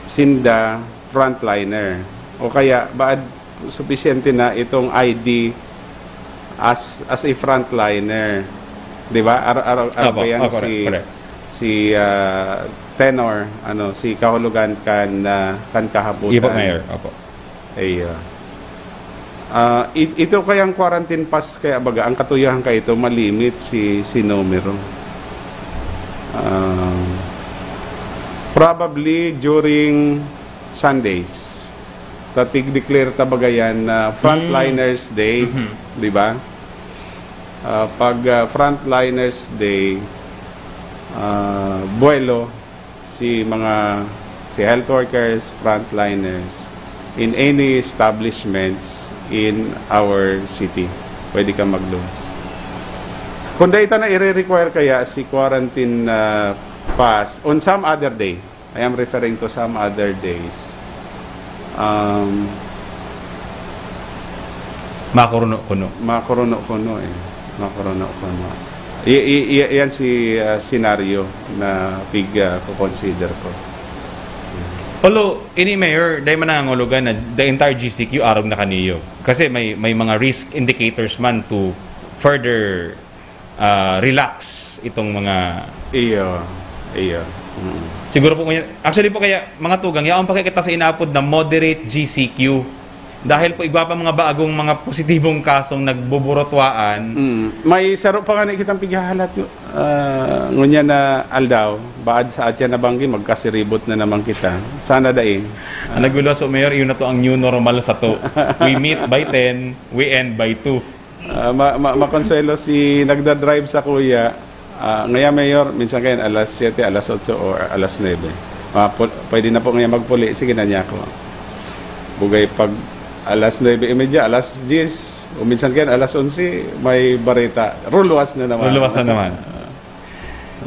sinda frontliner. O kaya, baad supisyente na itong I D as as a frontliner. Di ba? Ar ar ar Opo, yan oh, correct, si correct. si ah, Tenor, ano, si Kahulugan kan ah, kan Kahaputan. Iya po, Mayor. Opo. Iya. Ah, it- ito kayang quarantine pass kaya baga ang katuyahan ka ito malimit si si numero. Ah, probably during Sundays. Tatig declare ta baga yan na frontliners day, Mhm. di ba? Ah, pag ah, frontliners day, ah, buwelo si mga si health workers, frontliners in any establishments in our city. Pwede ka magluwas. Kung dahil na i-require kaya si quarantine ah, pass on some other day, I am referring to some other days. Um, Makuruno-kuno. Makuruno-kuno eh. Makuruno-kuno. I, i, i, yan si ah, senaryo na pig ah, ko-consider ko. Although, ini Mayor, dahil manangangulugan na the entire G C Q arog na kaniyo. Kasi may may mga risk indicators man to further ah, relax itong mga Iyo. Iyo. Mm. Siguro po ngayon, actually po kaya mga tugang, yaon pa kaya kita sa inaapod na moderate G C Q. Dahil po igwa pa mga bagong mga positibong kasong nagbuburotwaan. Mm. May saro pa nga na kitang pighahalat uh, ngunya na aldaw, baad sa atya na banggi, magkasiribot na naman kita. Sana dai. Ang nagluwas po, Mayor, yun na to ang new normal sa to. We meet by ten, we end by two. Ah, ma- ma- makonsuelo si nagda-drive sa kuya. Ah, ngayon, Mayor, minsan kayo alas siyete, alas otso, or alas nuebe. Mapul- pwede na po ngayon magpuli. Sige na niya ako. Bugay pag alas nuebe y media, alas diyes, o minsan kayo alas onse, may bareta. Ruluwas na naman. Luluwas na naman.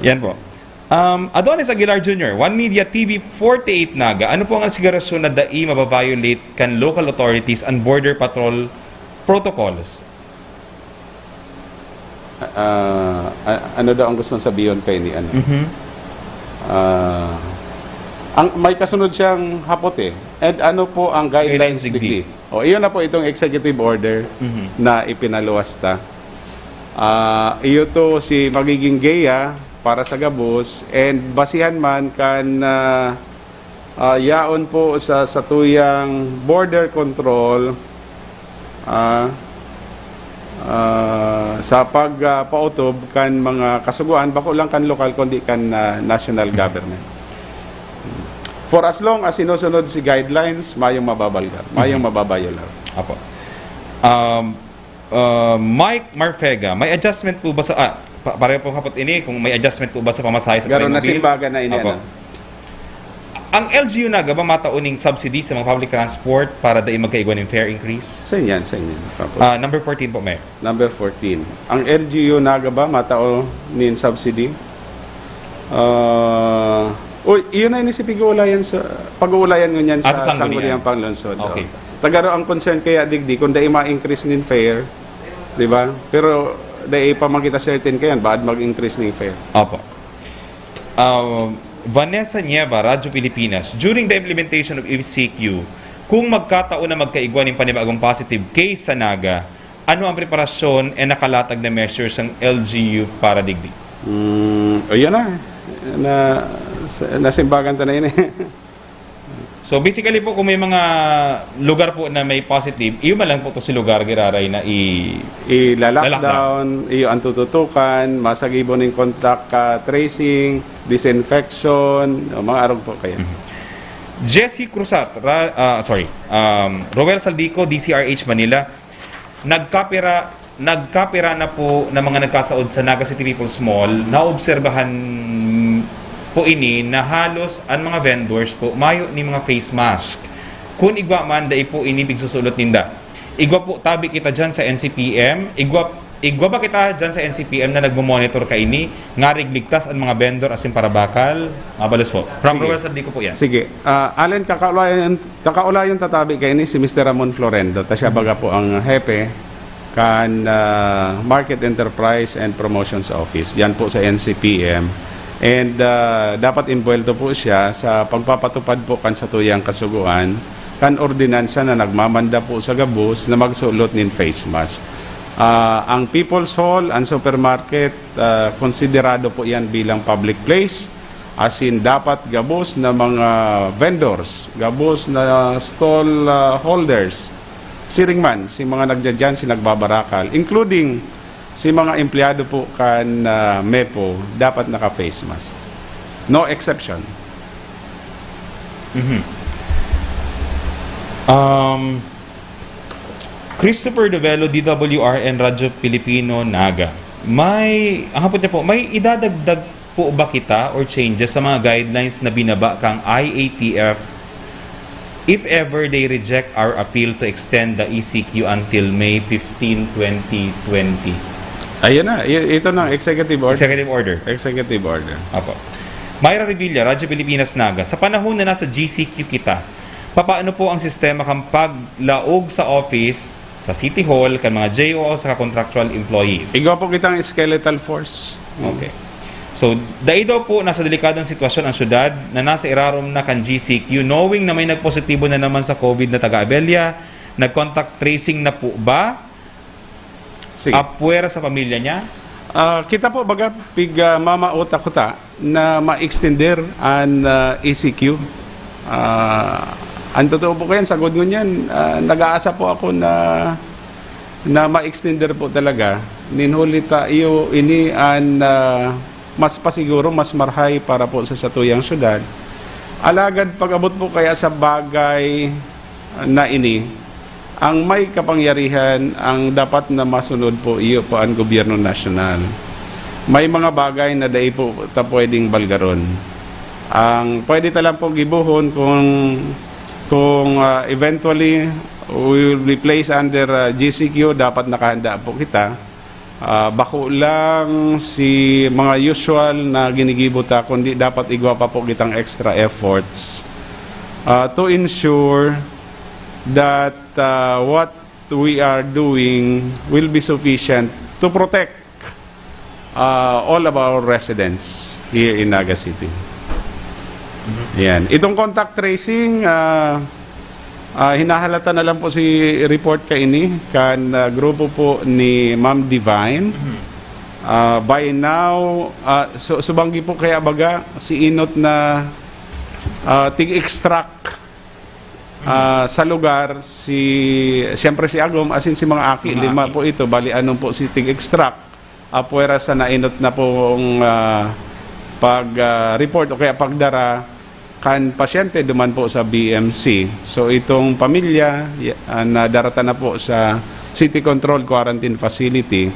Yan po. Um, Adonis Aguilar Junior, One Media T V forty-eight Naga, ano po ang asegurasyon na dai mababiolate kan local authorities and border patrol protocols? Ah, a- ano daw ang gustong sabihin kay ni ano? Mhm. Ah, ang may kasunod siyang hapot eh. And ano po ang guidelines Guidelines digdi. digdi? O, iyon na po itong executive order Mhm. na ipinaluwas ta. Ah, iyo to si magiging geya para sa gabos and basihan man kan ah, ah, yaon po sa satuyang border control ah, ah, sa pagpautob kan mga kasugoan, bako lang kan lokal kundi kan ah, national government. For as long as sinusunod si guidelines, mayong mababalgar, mayong mababayolar. Apo. Um, uh, Mike Marfega, may adjustment po ba sa... Ah, pa, pareho po kapot ini, kung may adjustment po ba sa pamasahe sa Pero Trinmobil? Nasimbagan na ini, Apo. Ano? Ang L G U Naga ba mataon ning subsidy sa mga public transport para dai magkaigwa ning fare increase? Sa inyan, sa inyan. Apo. Ah, number fourteen po, Mayor. Number fourteen. Ang L G U Naga ba mataon nin subsidy? Ah, uy, iyon na ini si pag-uulayan sa pag-uulayan ngunyan Ah, sa sa Sangguniang. Sangguniang Panglunsod. Okay. Tagaro ang concern kaya digdi kung dai ma-increase nin fare, di ba? Pero dai pa man kita certain kayan, baad mag-increase ning fare. Opo. Um, Vanessa Nieva, Radyo Pilipinas, during the implementation of E C Q, kung magkataon na magkaigwa ning panibagong positive case sa Naga, ano ang preparasyon e nakalatag na measures ang L G U para digdi? Mm, o yan na. Na, sa- nasimbagan ta na ini. So basically po, kung may mga lugar po na may positive, iyo man lang po to si lugar giraray na i... I-lockdown, iyo ang tututukan, masagibo ning contact ah, tracing, disinfection, o mga arog po kayo. Jesse Cruzat, ra, ah, sorry, um, Roel Saldico, D C R H Manila, nagkapira, nagkapira na po na mga nagkasaod sa Naga City People's Mall, naobserbahan po ini na halos ang mga vendors po mayo ni mga face mask. Kun igwa man, dai po ini pigsusulot ninda. Igwa po tabi kita dyan sa N C P M. Igwa, igwa ba kita dyan sa N C P M na nagmo-monitor kaini? Ngarig ligtas ang mga vendor asin parabakal? Mabalos po. From Sige. Roel Saldico po yan. Sige. Ah, Allen, kakaulayan, kakaulayan tatabi kayo ni si Mister Ramon Florendo. Ta siya baga po ang hepe kan ah, Market Enterprise and Promotions Office. Diyan po sa N C P M. And ah, dapat involved po siya sa pagpapatupad po kan satuyang kasugoan kan ordinansa na nagmamanda po sa gabos na magsulot nin face mask. Ah, ang People's Hall, ang supermarket, ah, konsiderado po yan bilang public place. As in, dapat gabos na mga vendors, gabos na stall ah, holders, siring man, si mga nagdadyan, si nagbabarakal, including si mga empleyado po kan ah, mepo, dapat naka-face mask. No exception. Mhm. Um, Christopher Dovelo, D W R N Radyo Pilipino, Naga. May, ang hapot niya po, may idadagdag po ba kita or changes sa mga guidelines na binaba kang I A T F if ever they reject our appeal to extend the E C Q until May fifteen, twenty twenty? Ayan na, i- ito na, executive order. Executive order. Executive order. Apo. Myra Revilla, Radyo Pilipinas Naga. Sa panahon na nasa G C Q kita, papaano po ang sistema kan paglaog sa office, sa City Hall, kan mga J O o sa contractual employees? Igwa po kitang skeletal force. Okay. So, dai daw po nasa delikadong sitwasyon ang syudad na nasa irarom na kan G C Q, knowing na may nagpositibo na naman sa COVID na taga Abella, nag-contact tracing na po ba? Sige. Apwera sa pamilya niya? Ah, kita po baga pig ah, mama utak ko ta na ma-extender an ah, E C Q. Ah, ang totoo po kayan, sagod ngunyan, ah, nag-aasa po ako na na ma-extender po talaga. Ninhuli ta iyo ini an ah, mas pasiguro, mas marhay para po sa satuyang syudad. Alagad pag-abot po kaya sa bagay na ini, ang may kapangyarihan ang dapat na masunod po, iyo po ang gobyerno nasyonal. May mga bagay na dai po ta pwedeng balgaron. Ang pwede ta lang pong gibohon kung kung ah, eventually we will be placed under ah, G C Q, dapat nakahanda po kita. Ah, bako lang si mga usual na ginigibo ta, kundi dapat igwa pa po kitang extra efforts ah, to ensure that ah, what we are doing will be sufficient to protect ah, all of our residents here in Naga City. Yan. Itong contact tracing, ah, ah, hinahalata na lang po si report kaini kan ah, grupo po ni Ma'am Divine. Ah, by now, ah, so, subanggi po kaya baga si inot na ah, tig-extract ah, sa lugar, si siyempre si Agom, asin si mga aki, Mga lima aki. Po ito, bali anom po si tig-extract, apwera sa nainot na pong ah, pag ah, report o kaya pagdara kan pasyente duman po sa B M C. So, itong pamilya, y-, ah, nadarata na po sa City Control Quarantine Facility.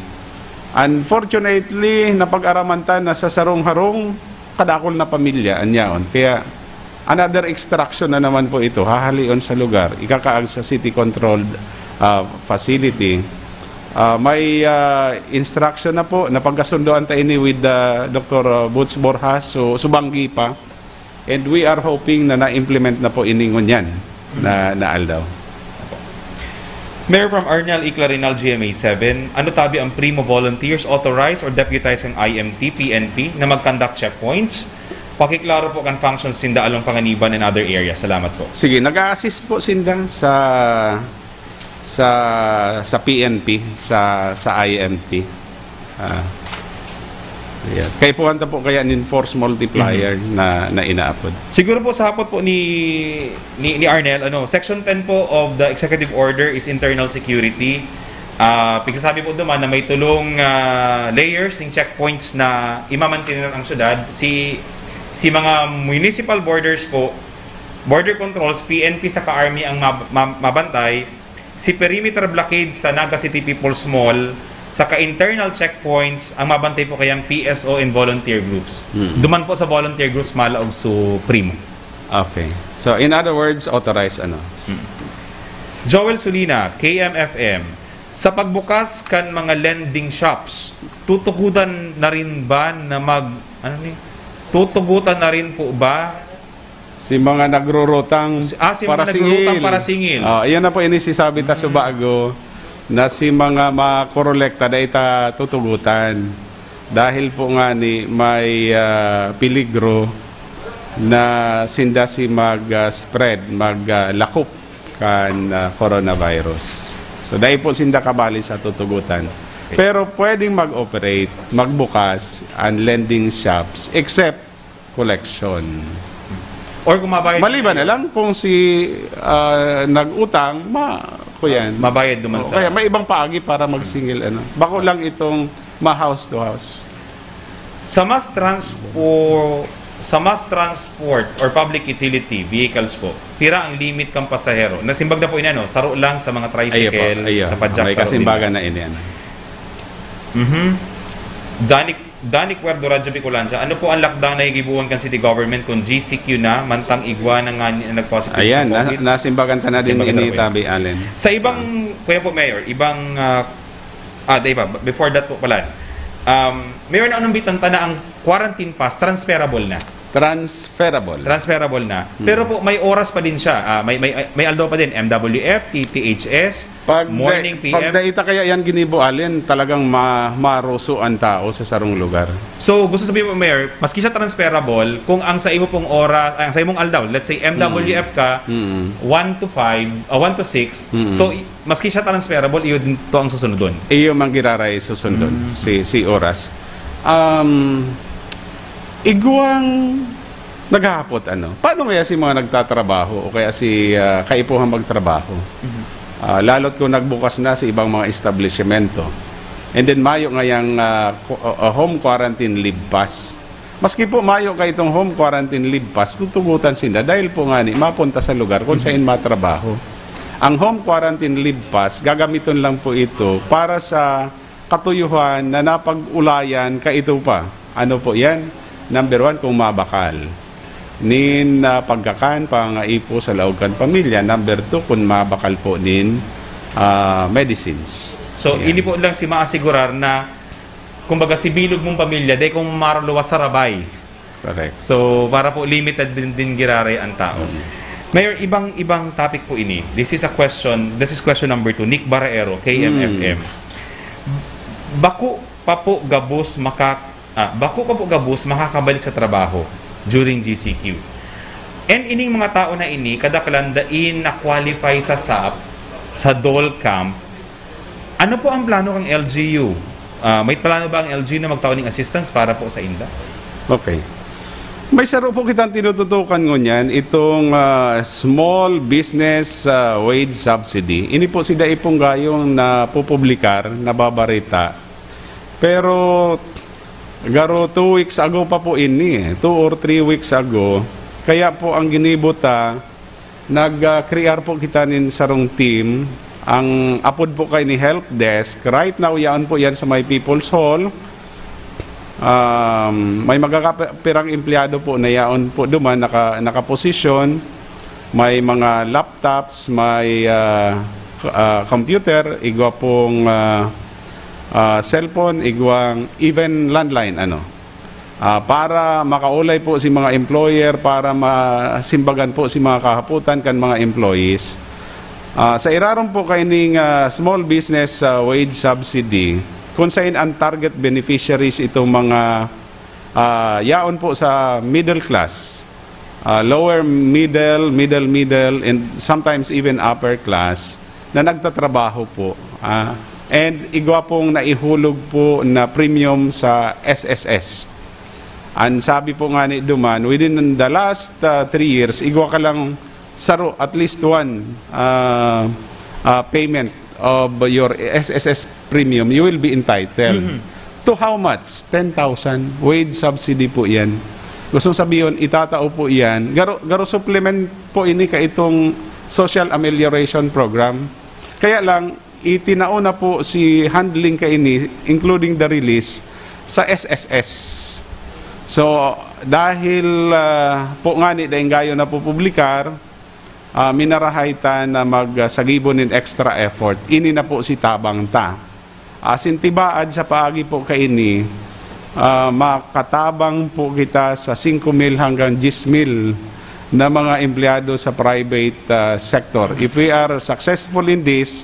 Unfortunately, napag-araman ta na sa sarong harong, kadakol na pamilya, an yaon. Kaya, another extraction na naman po ito, hahalion sa lugar, ikakaag sa City Controlled, ah, Facility. Ah, may, ah, instruction na po, napagkasundoan ta ini with, ah, Doktor Boots Borja, so, subanggi pa. And we are hoping na na-implement na po ini ngunyan na, na aldaw. Mayor, from Arnel E. Clarinal, G M A seven, ano tabi ang Primo volunteers, authorized or deputized ang I M T, P N P na mag-conduct checkpoints? Pakiklaro po kan functions sinda along Panganiban and other areas. Salamat po. Sige, nag-a-assist po sinda sa sa sa P N P, sa sa I M T. Ah. Ayan. Kaipuhan ta po kaya nin force multiplier na, na inaapod. Siguro po sa hapot po ni ni, ni Arnel, ano, Section ten po of the Executive Order is internal security. Ah, pigsasabi po duman na may tulong, ah, layers ning checkpoints na imamantener ang syudad. Si si mga municipal borders po, border controls, P N P saka army ang mab- ma- mabantay. Si perimeter blockade sa Naga City People's Mall, saka internal checkpoints, ang mabantay po kayang P S O and volunteer groups. Hmm. Duman po sa volunteer groups, malaog su Primo. Okay. So, in other words, authorized ano? Hmm. Joel Sulina, K M F M, sa pagbukas kan mga lending shops, tutugutan na rin ba na mag... Ano ni? Tutugutan na rin po ba Si mga nagrurutang si, ah, si para mga singil. Nagrurutang para singil. Ah, iyan na po ini si sabi ta mm. Subago na si mga makorolekta dahil ta tutugutan. Dahil po nga ni may uh, peligro na sinda si mag-spread, uh, maglakop uh, kan uh, coronavirus. So dahil po sinda kabali sa tutugutan. Pero pwedeng mag-operate, magbukas ang lending shops except collection. Or kung mabayad Maliban na lang kung si ah, nag-utang, ma kuyan. Mabayad naman O sa kaya may ibang paagi para magsingil ano. Bako lang itong ma house to house. Sa mass transpo sa mass transport or public utility vehicles po, pira ang limit kang pasahero? Nasimbag na po ini, ano, saro lang sa mga tricycle, Ayo po, ayo. Sa padjak, May saro din. Kasimbagan na ini. Ano. Mhm. Danik Danny Cuerdo, Radyo Bicolandia, ano po ang lakdang na higibuon kan City Government kung G C Q na, mantang igwa na nga ni nag-positive Ayan, sa COVID? Na, nasimbagan ta na din ini, Tabi Allen. Sa ibang, ah. Kuya po, Mayor, ibang, uh, ah, di ba, before that po pala, um, Mayor, naunumbitan ta na ang quarantine pass, transferable na. Transferable. Transferable na. Hmm. Pero po, may oras pa din siya. Ah, may, may, may aldaw pa din, M W F, T T H S, Pag morning, da, P M. Pag daita kaya yan ginibo, Allen, talagang ma, maruso ang tao sa sarong lugar. So, gusto sabihin mo, Mayor, maski siya transferable, kung ang sa imo pong oras, ang sa imong aldaw, let's say, M W F ka, mm. one to five, uh, one to six, mm. So, maski siya transferable, iyo din to ang susunodon. Iyo man giraray susunodon, mm. si, si oras. Um, igwang Naghahapot, ano, paano kaya si mga nagtatrabaho o kaya si ah, kaipuhan magtrabaho? Mhm. Ah, lalo't kung nagbukas na sa ibang mga establishmento. And then mayo ngayang ah, ku- ah, home quarantine leave pass. Maski po mayo ka itong home quarantine leave pass, tutugutan sila dahil po nga ni mapunta sa lugar kung saan matrabaho. Ang home quarantine leave pass, gagamiton lang po ito para sa katuyuhan na napag-ulayan kaito pa. Ano po yan? Number one, kung mabakal nin ah, pagkakan, pangaipo sa laog kan pamilya. Number two, kung mabakal po nin ah, medicines. So, Ayan. Ini po lang si maasigurar na, kumbaga, si bilog mong pamilya, dai kung maruluwas sa rabay. Correct. So, para po limited din, din giraray ang tao. Mm. Mayor, ibang-ibang topic po ini. This is a question, this is question number two. Nick Baraero, K M F M. Mm. Bako pa po gabos maka, ah, bako pa po gabos makakabalik sa trabaho during G C Q. And ining mga tao na ini, kadaklan dai na-qualify sa sap, sa dole camp, ano po ang plano ng L G U? Ah, may plano ba ang L G U na magtao ng assistance para po sa inda? Okay. May saro po kitang tinututukan ngunyan, itong ah, small business ah, wage subsidy. Ini po si Daipong Gayong na pupublikar, nababarita. Pero garo two weeks ago pa po ini, eh. Two or three weeks ago, Kaya po ang ginibo ta, nag-crear po kita nin sarong team. Ang apod po kay ni help desk. Right now, yaon po yan sa may People's Hall. Um, may magkakapirang empleyado po na yaon po duman, naka, nakaposisyon. May mga laptops, may ah, ah, computer, igwa pong ah, ah, cellphone, igwang even landline, ano. Ah, para makaulay po si mga employer, para masimbagan po si mga kahapotan kan mga employees. Ah, sa irarom po kaining ah, small business ah, wage subsidy, kung sain ang target beneficiaries itong mga ah, yaon po sa middle class, ah, lower middle, middle middle, and sometimes even upper class na nagtatrabaho po. Ah, and igwa pong naihulog po na premium sa S S S. Ang sabi po nga ni duman, within the last ah, three years, igwa ka lang saro, at least one ah, ah, payment of your S S S premium, you will be entitled. Mhm. To how much? Ten thousand. Wage subsidy po yan. Gustong sabihin, itatao po yan. Garo, garo supplement po ini ka itong social amelioration program. Kaya lang, itinao na po si handling kaini, including the release, sa S S S. So, dahil ah, po nga ni daing gayo na po publikar, ah, minarahay ta na magsagibo nin extra effort. Ini na po si tabang ta. Asin tibaad sa paagi po kaini, ah, makatabang po kita sa singko mil hanggang diyes mil na mga empleyado sa private ah, sector. If we are successful in this,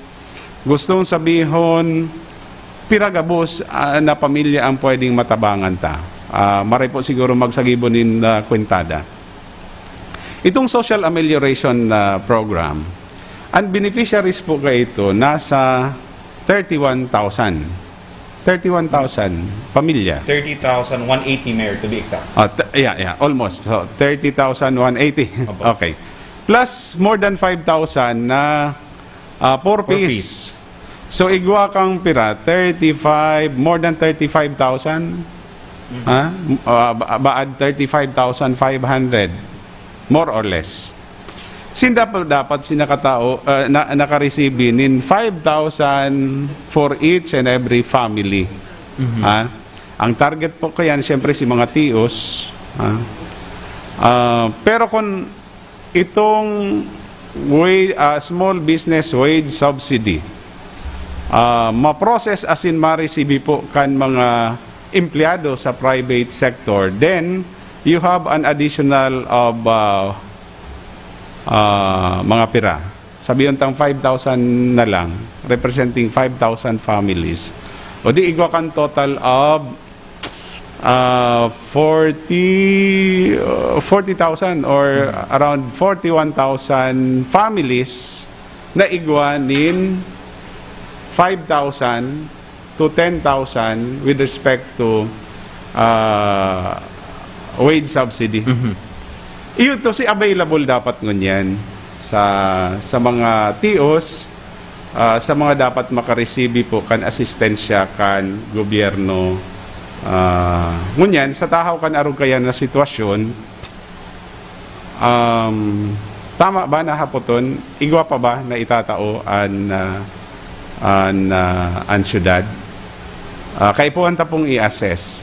gustong sabihon, pira gabos ah, na pamilya ang pwedeng matabangan ta. Ah, maray po siguro magsagibo nin ah, kwentada. Itong social amelioration ah, program, ang beneficiaries po kaito nasa thirty-one thousand. Thirty-one thousand pamilya. Thirty thousand one eighty, Mayor, to be exact. Ah, t- yeah, yeah, almost. So, thirty thousand one eighty. Opo. Okay. Plus more than five thousand na ah, poor Poor piece. So, igwa kang pira, thirty-five, more than thirty-five thousand. Ha? Ah, ba- baad thirty-five thousand five hundred. More or less. Sin dapat, dapat sinakatao, ah, na, nakaresibi nin five thousand for each and every family. Ha? Ang target po kayan, siyempre, si mga tios. Ha? Ah, pero kung itong wa- ah, small business wage subsidy ah, ma-process asin ma-receive po kan mga empleyado sa private sector, then you have an additional of ah, ah, mga pira. Sabihin tang five thousand na lang, representing five thousand families. O di igwa kan total of ah, forty, uh, forty thousand or around forty-one thousand families na igwa nin five thousand to ten thousand with respect to ah, wage subsidy. Mhm. Iyo to si available dapat ngunyan sa sa mga tios, ah, sa mga dapat makaresibi po kan asistensya kan gobyerno. Ah, ngunyan, sa tahaw kan arog kayan na sitwasyon, um, tama ba na hapoton, igwa pa ba na itatao an, ah, an, ah, an syudad? Ah, kaipuhan ta pong i-assess.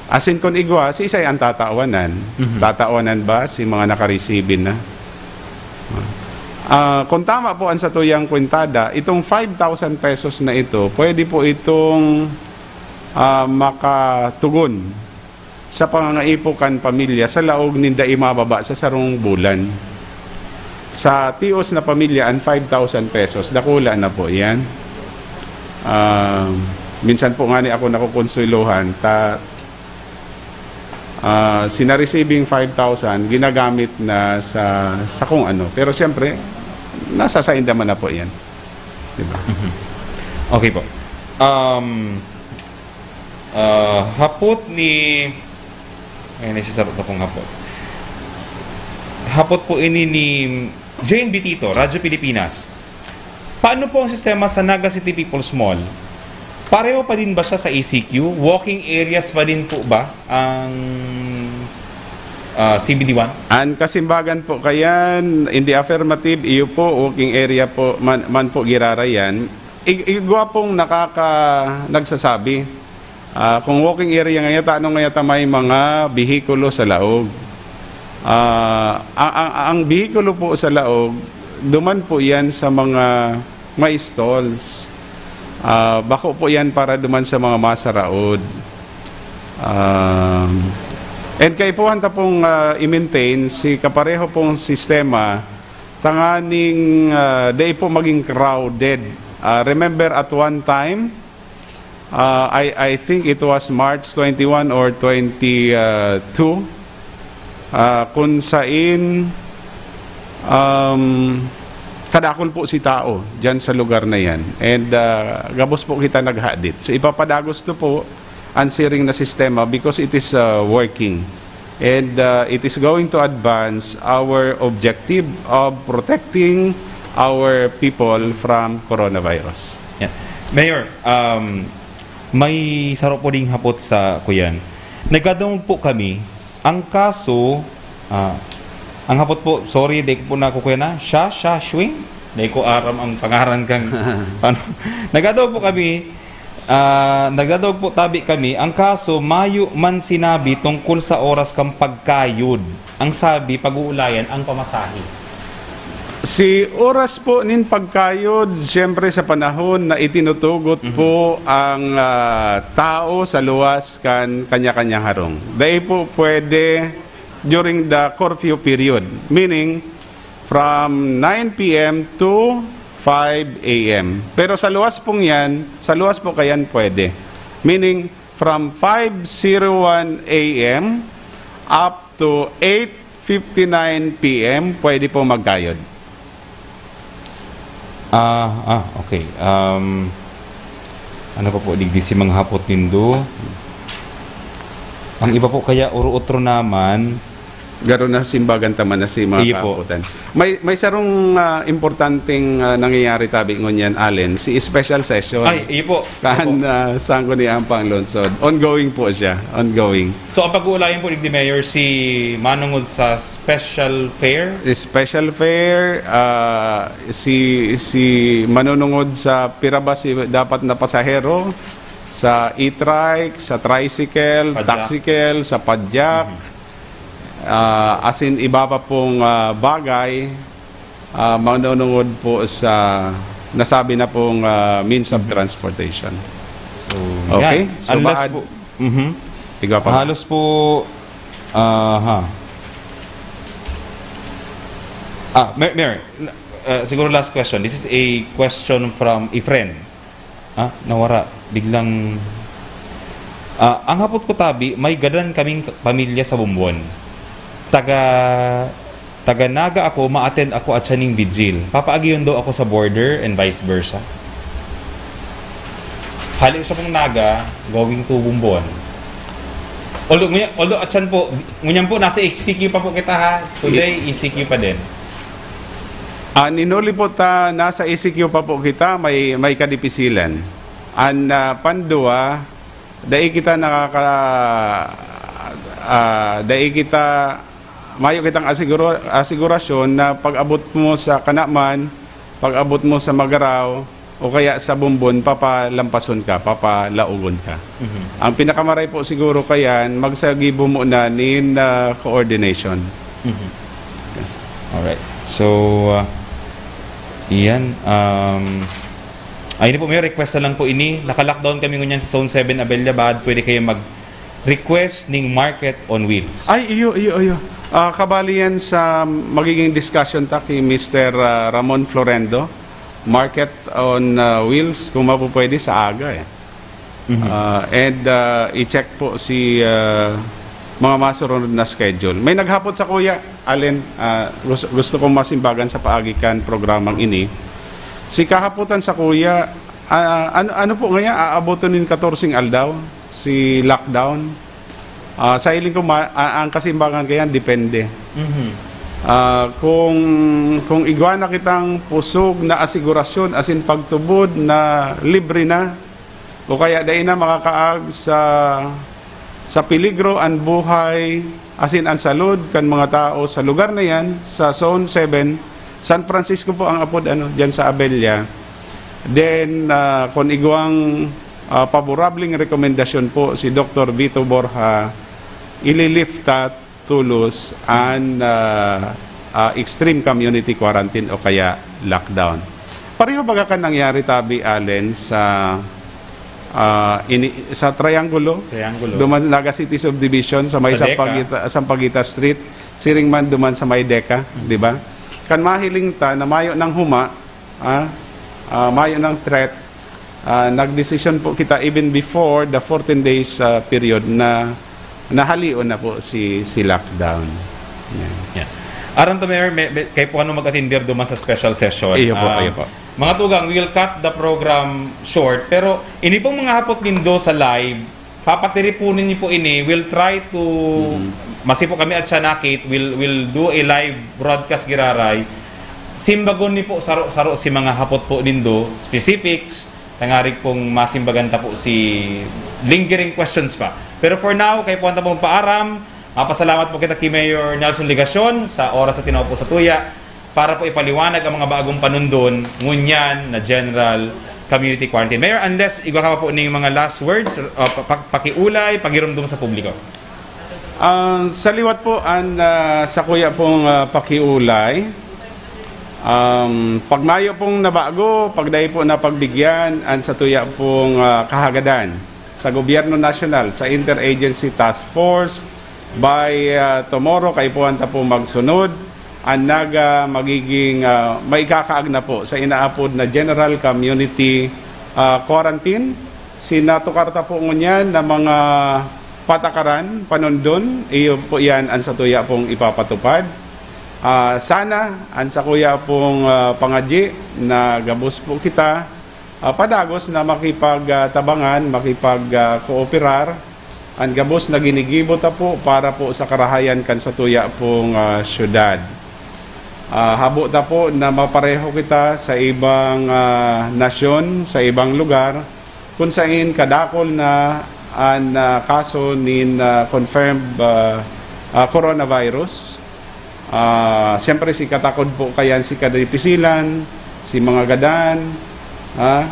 Asin kun igwa, si isay ang tatawanan? Mhm. Tatawanan ba si mga nakaresibi na? Ah, kung tama po ang satuyang kwentada, itong five thousand pesos na ito, pwede po itong ah, makatugon sa pangangaipo kan pamilya sa laog nin dai mababa sa sarong bulan. Sa tios na pamilya, ang five thousand pesos, dakula na po yan. Ah, minsan po nga ni ako nakukonsuelohan, ta, ah, si na-receiving five thousand, ginagamit na sa, sa kung ano. Pero siyempre, nasa sainda man na po yan. Diba? Okay po. Um, ah, hapot ni... Ay, nagsisarot na pong hapot. Hapot po ini ni Jane Bitito, Radyo Pilipinas. Paano po ang sistema sa Naga City People's Mall? Pareho pa din ba siya sa E C Q? Walking areas pa din po ba ang uh, C B D one? An kasimbagan po kayan, in the affirmative, iyo po, walking area po, man, man po girarayan. Ig- igwa pong nakaka... nagsasabi, ah, kung walking area ngaya, tano ngaya ta may mga bihikulo sa laog. Ah, ang, ang, ang bihikulo po sa laog, duman po yan sa mga may stalls. Ah, bako po yan para duman sa mga masaraod. Um, and kaipuhan ta pong ah, i-maintain si kapareho pong sistema tanganing ah, dai po maging crowded. Ah, remember at one time, ah, I, I think it was March twenty-one or twenty-two, ah, kun sain um, kadakol po si tao dyan sa lugar na yan. And ah, gabos po kita naghadit. So ipapadagos to po ang siring na sistema because it is uh, working. And uh, it is going to advance our objective of protecting our people from coronavirus. Yeah. Mayor, um, may saro po ding hapot sa kuyan. Nagkadungog po kami, ang kaso, ah, ang hapot po, sorry, di ko po nakukuya na, siya, siya, swing? Di ko aram ang pangaran kang, ano. Nagkadungog po kami, ah, nagdadog po tabi kami, ang kaso, mayo man sinabi tungkol sa oras kang pagkayod. Ang sabi, pag-uulayan ang pamasahe. Si oras po nin pagkayod, siyempre sa panahon na itinutugot po ang ah, tao sa luwas kan kanya-kanyang harong. Dai po pwede during the curfew period, meaning from nine p m to five a m. Pero sa luwas pong yan, sa luwas po kayan pwede. Meaning from five zero one a m up to eight fifty-nine p m, pwede po magkayod. Ah, ah, okay. Um, ano pa po digdi si mga hapot nindo? Ang iba po kaya uro-otro naman. Garo na simbagan ta man na si mga Iyo po. Kahapotan. May may sarong ah, importanteng ah, nangyayari tabi ngunyan, Allen, si special session. Ay, iyo po. Kan ah, Sangguniang Panglungsod. Ongoing po siya. Ongoing. So, ang pag-uulayan po digdi, Mayor, si manungod sa special fare? Special fare, ah, si si manunungod sa pira ba si dapat na pasahero sa e-trike, sa tricycle, Padyak. Taxicab, sa padyak, ah, asin iba pa pong ah, bagay, ah, manunungod po sa nasabi na pong ah, means of transportation. So, Okay. yan. So, Unless baad- po, mhm. Igwa pa. Halos po, aha. Ah, Mayor, Mayor, uh, siguro last question. This is a question from a friend. Ah, nawara. Biglang, ah, ang hapot ko tabi, may gadan kaming pamilya sa Bumbon. Taga, taga Naga ako, ma-attend ako at siya ning vigil. Papaagiyon daw ako sa border and vice versa. Hali siya pong Naga, going to Bumbon. Although, nguya- although at siyan po, ngunyan po, nasa E C Q pa po kita ha. Today, E C Q pa din. An inuli po ta nasa E C Q pa po kita, may may kadipisilan. An ah, pandua, dai kita nakaka ah, dai kita mayo kitang asiguro, asigurasyon na pag-abot mo sa Kanaman, pag-abot mo sa Magarao, o kaya sa Bumbon, papalampason ka, papalaogon ka. Ang pinakamaray po siguro kayan, magsagibo mo na nin ah, coordination. Alright. So, uh, iyan. Um, ayun po, may request na lang po ini. Naka-lockdown kami ngunyan sa Zone seven Abella Bad. Pwede kayo mag-request ning Market on Wheels. Ay, iyo, iyo, iyo. Ah, kabali yan sa magiging discussion ta kay Mister ah, Ramon Florendo, Market on ah, Wheels, kung mapupwede sa aga eh. Ah, and ah, i-check po si ah, mga masurunod na schedule. May naghapot sa kuya, Allen, ah, gusto, gusto kong masimbagan sa paagi kan programang ini. Si kahapotan sa kuya, ah, ano, ano po ngayon, aaboton nin katorseng aldaw, si lockdown? Ah, sa hiling ko, ma- a- ang kasimbagan kaya depende. Ah, kung kung igwa na kitang pusog na asigurasyon asin pagtubod na libre na o kaya dai na makakaag sa sa peligro an buhay, asin an salud kan mga tao sa lugar na yan, sa Zone seven, San Francisco po ang apod, ano, dyan sa Abella. Then, ah, kung igwang, ah, paborableng rekomendasyon po si Doktor Vito Borja, ililifta tulos an, ah, ah, extreme community quarantine o kaya lockdown. Pareho baga kan nangyari tabi, Allen, sa, ah, ini-, sa Triangulo? Triangulo. Duman, Naga City Subdivision, sa may Sa Deca. Sampaguita, Sampaguita Street, siring man duman sa may Deca, di ba? Kan mahiling ta na mayo nang huma, ah, ah, mayo nang threat, ah, nagdesisyon po kita even before the fourteen days, ah, period na nahalion na po si, si lockdown. Yan. Yeah. Aram ta, Mayor, may, may, kay po ano mag-atender duman sa special session. Iyo po, Ah, iyo po. Mga tugang, we'll cut the program short. Pero ini pong mga hapot nindo sa live, papatiripunin niyo po ini. We'll try to, masi po kami at siya nakit, we'll, we'll do a live broadcast giraray. Simbagon ni po saro-saro si mga hapot po nindo, specifics, tangarig pong masimbagan ta po si lingering questions pa. Pero for now, kay po ang tabong paaram, mapasalamat po kita kay Mayor Nelson Legacion sa oras na tinao po sa tuya para po ipaliwanag ang mga bagong panundon ngunyan na general community quarantine. Mayor, unless igwa ka pa po ning mga last words, uh, pa- pa- pakiulay, pagirumdom sa publiko. Ah, sa liwat po, an, ah, sakuya pong, ah, pakiulay, um, pag mayo pong nabago, pag dai po napagbigyan, an satuya pong, ah, kahagadan sa gobyerno nasyonal, sa Interagency Task Force, by, ah, tomorrow, kaipuhan ta po magsunod, an Naga magiging, ah, maikakaag na po sa inaapod na general community, ah, quarantine. Sinatukar ta po ngunyan na mga patakaran, panundon, iyo po yan an satuya pong ipapatupad. Ah, sana, an sakuya pong, ah, pangadyi na gabos po kita, ah, padagos na makipagtabangan, makipag, ah, kooperar, an gabos na ginigibo ta po para po sa karahayan kan satuya pong, ah, syudad. Ah, habo ta po na mapareho kita sa ibang, ah, nasyon, sa ibang lugar, kun sain kadakol na an, ah, kaso nin, ah, confirmed, ah, ah, coronavirus. Ah, siyempre, si katakod po kayan, si kadipisilan, si mga gadan, ah,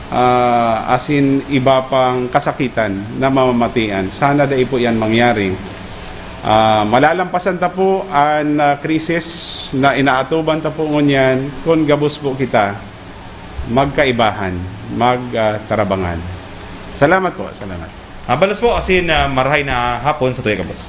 ah, asin iba pang kasakitan na mamamatian. Sana dai po yan mangyari. Ah, malalampasan ta po an, ah, krisis na inaatuban ta po ngunyan kun gabos po kita magkaibahan, magtarabangan. Salamat po, salamat. Mabalos po, asin ah, marahay na hapon sa tuya gabos.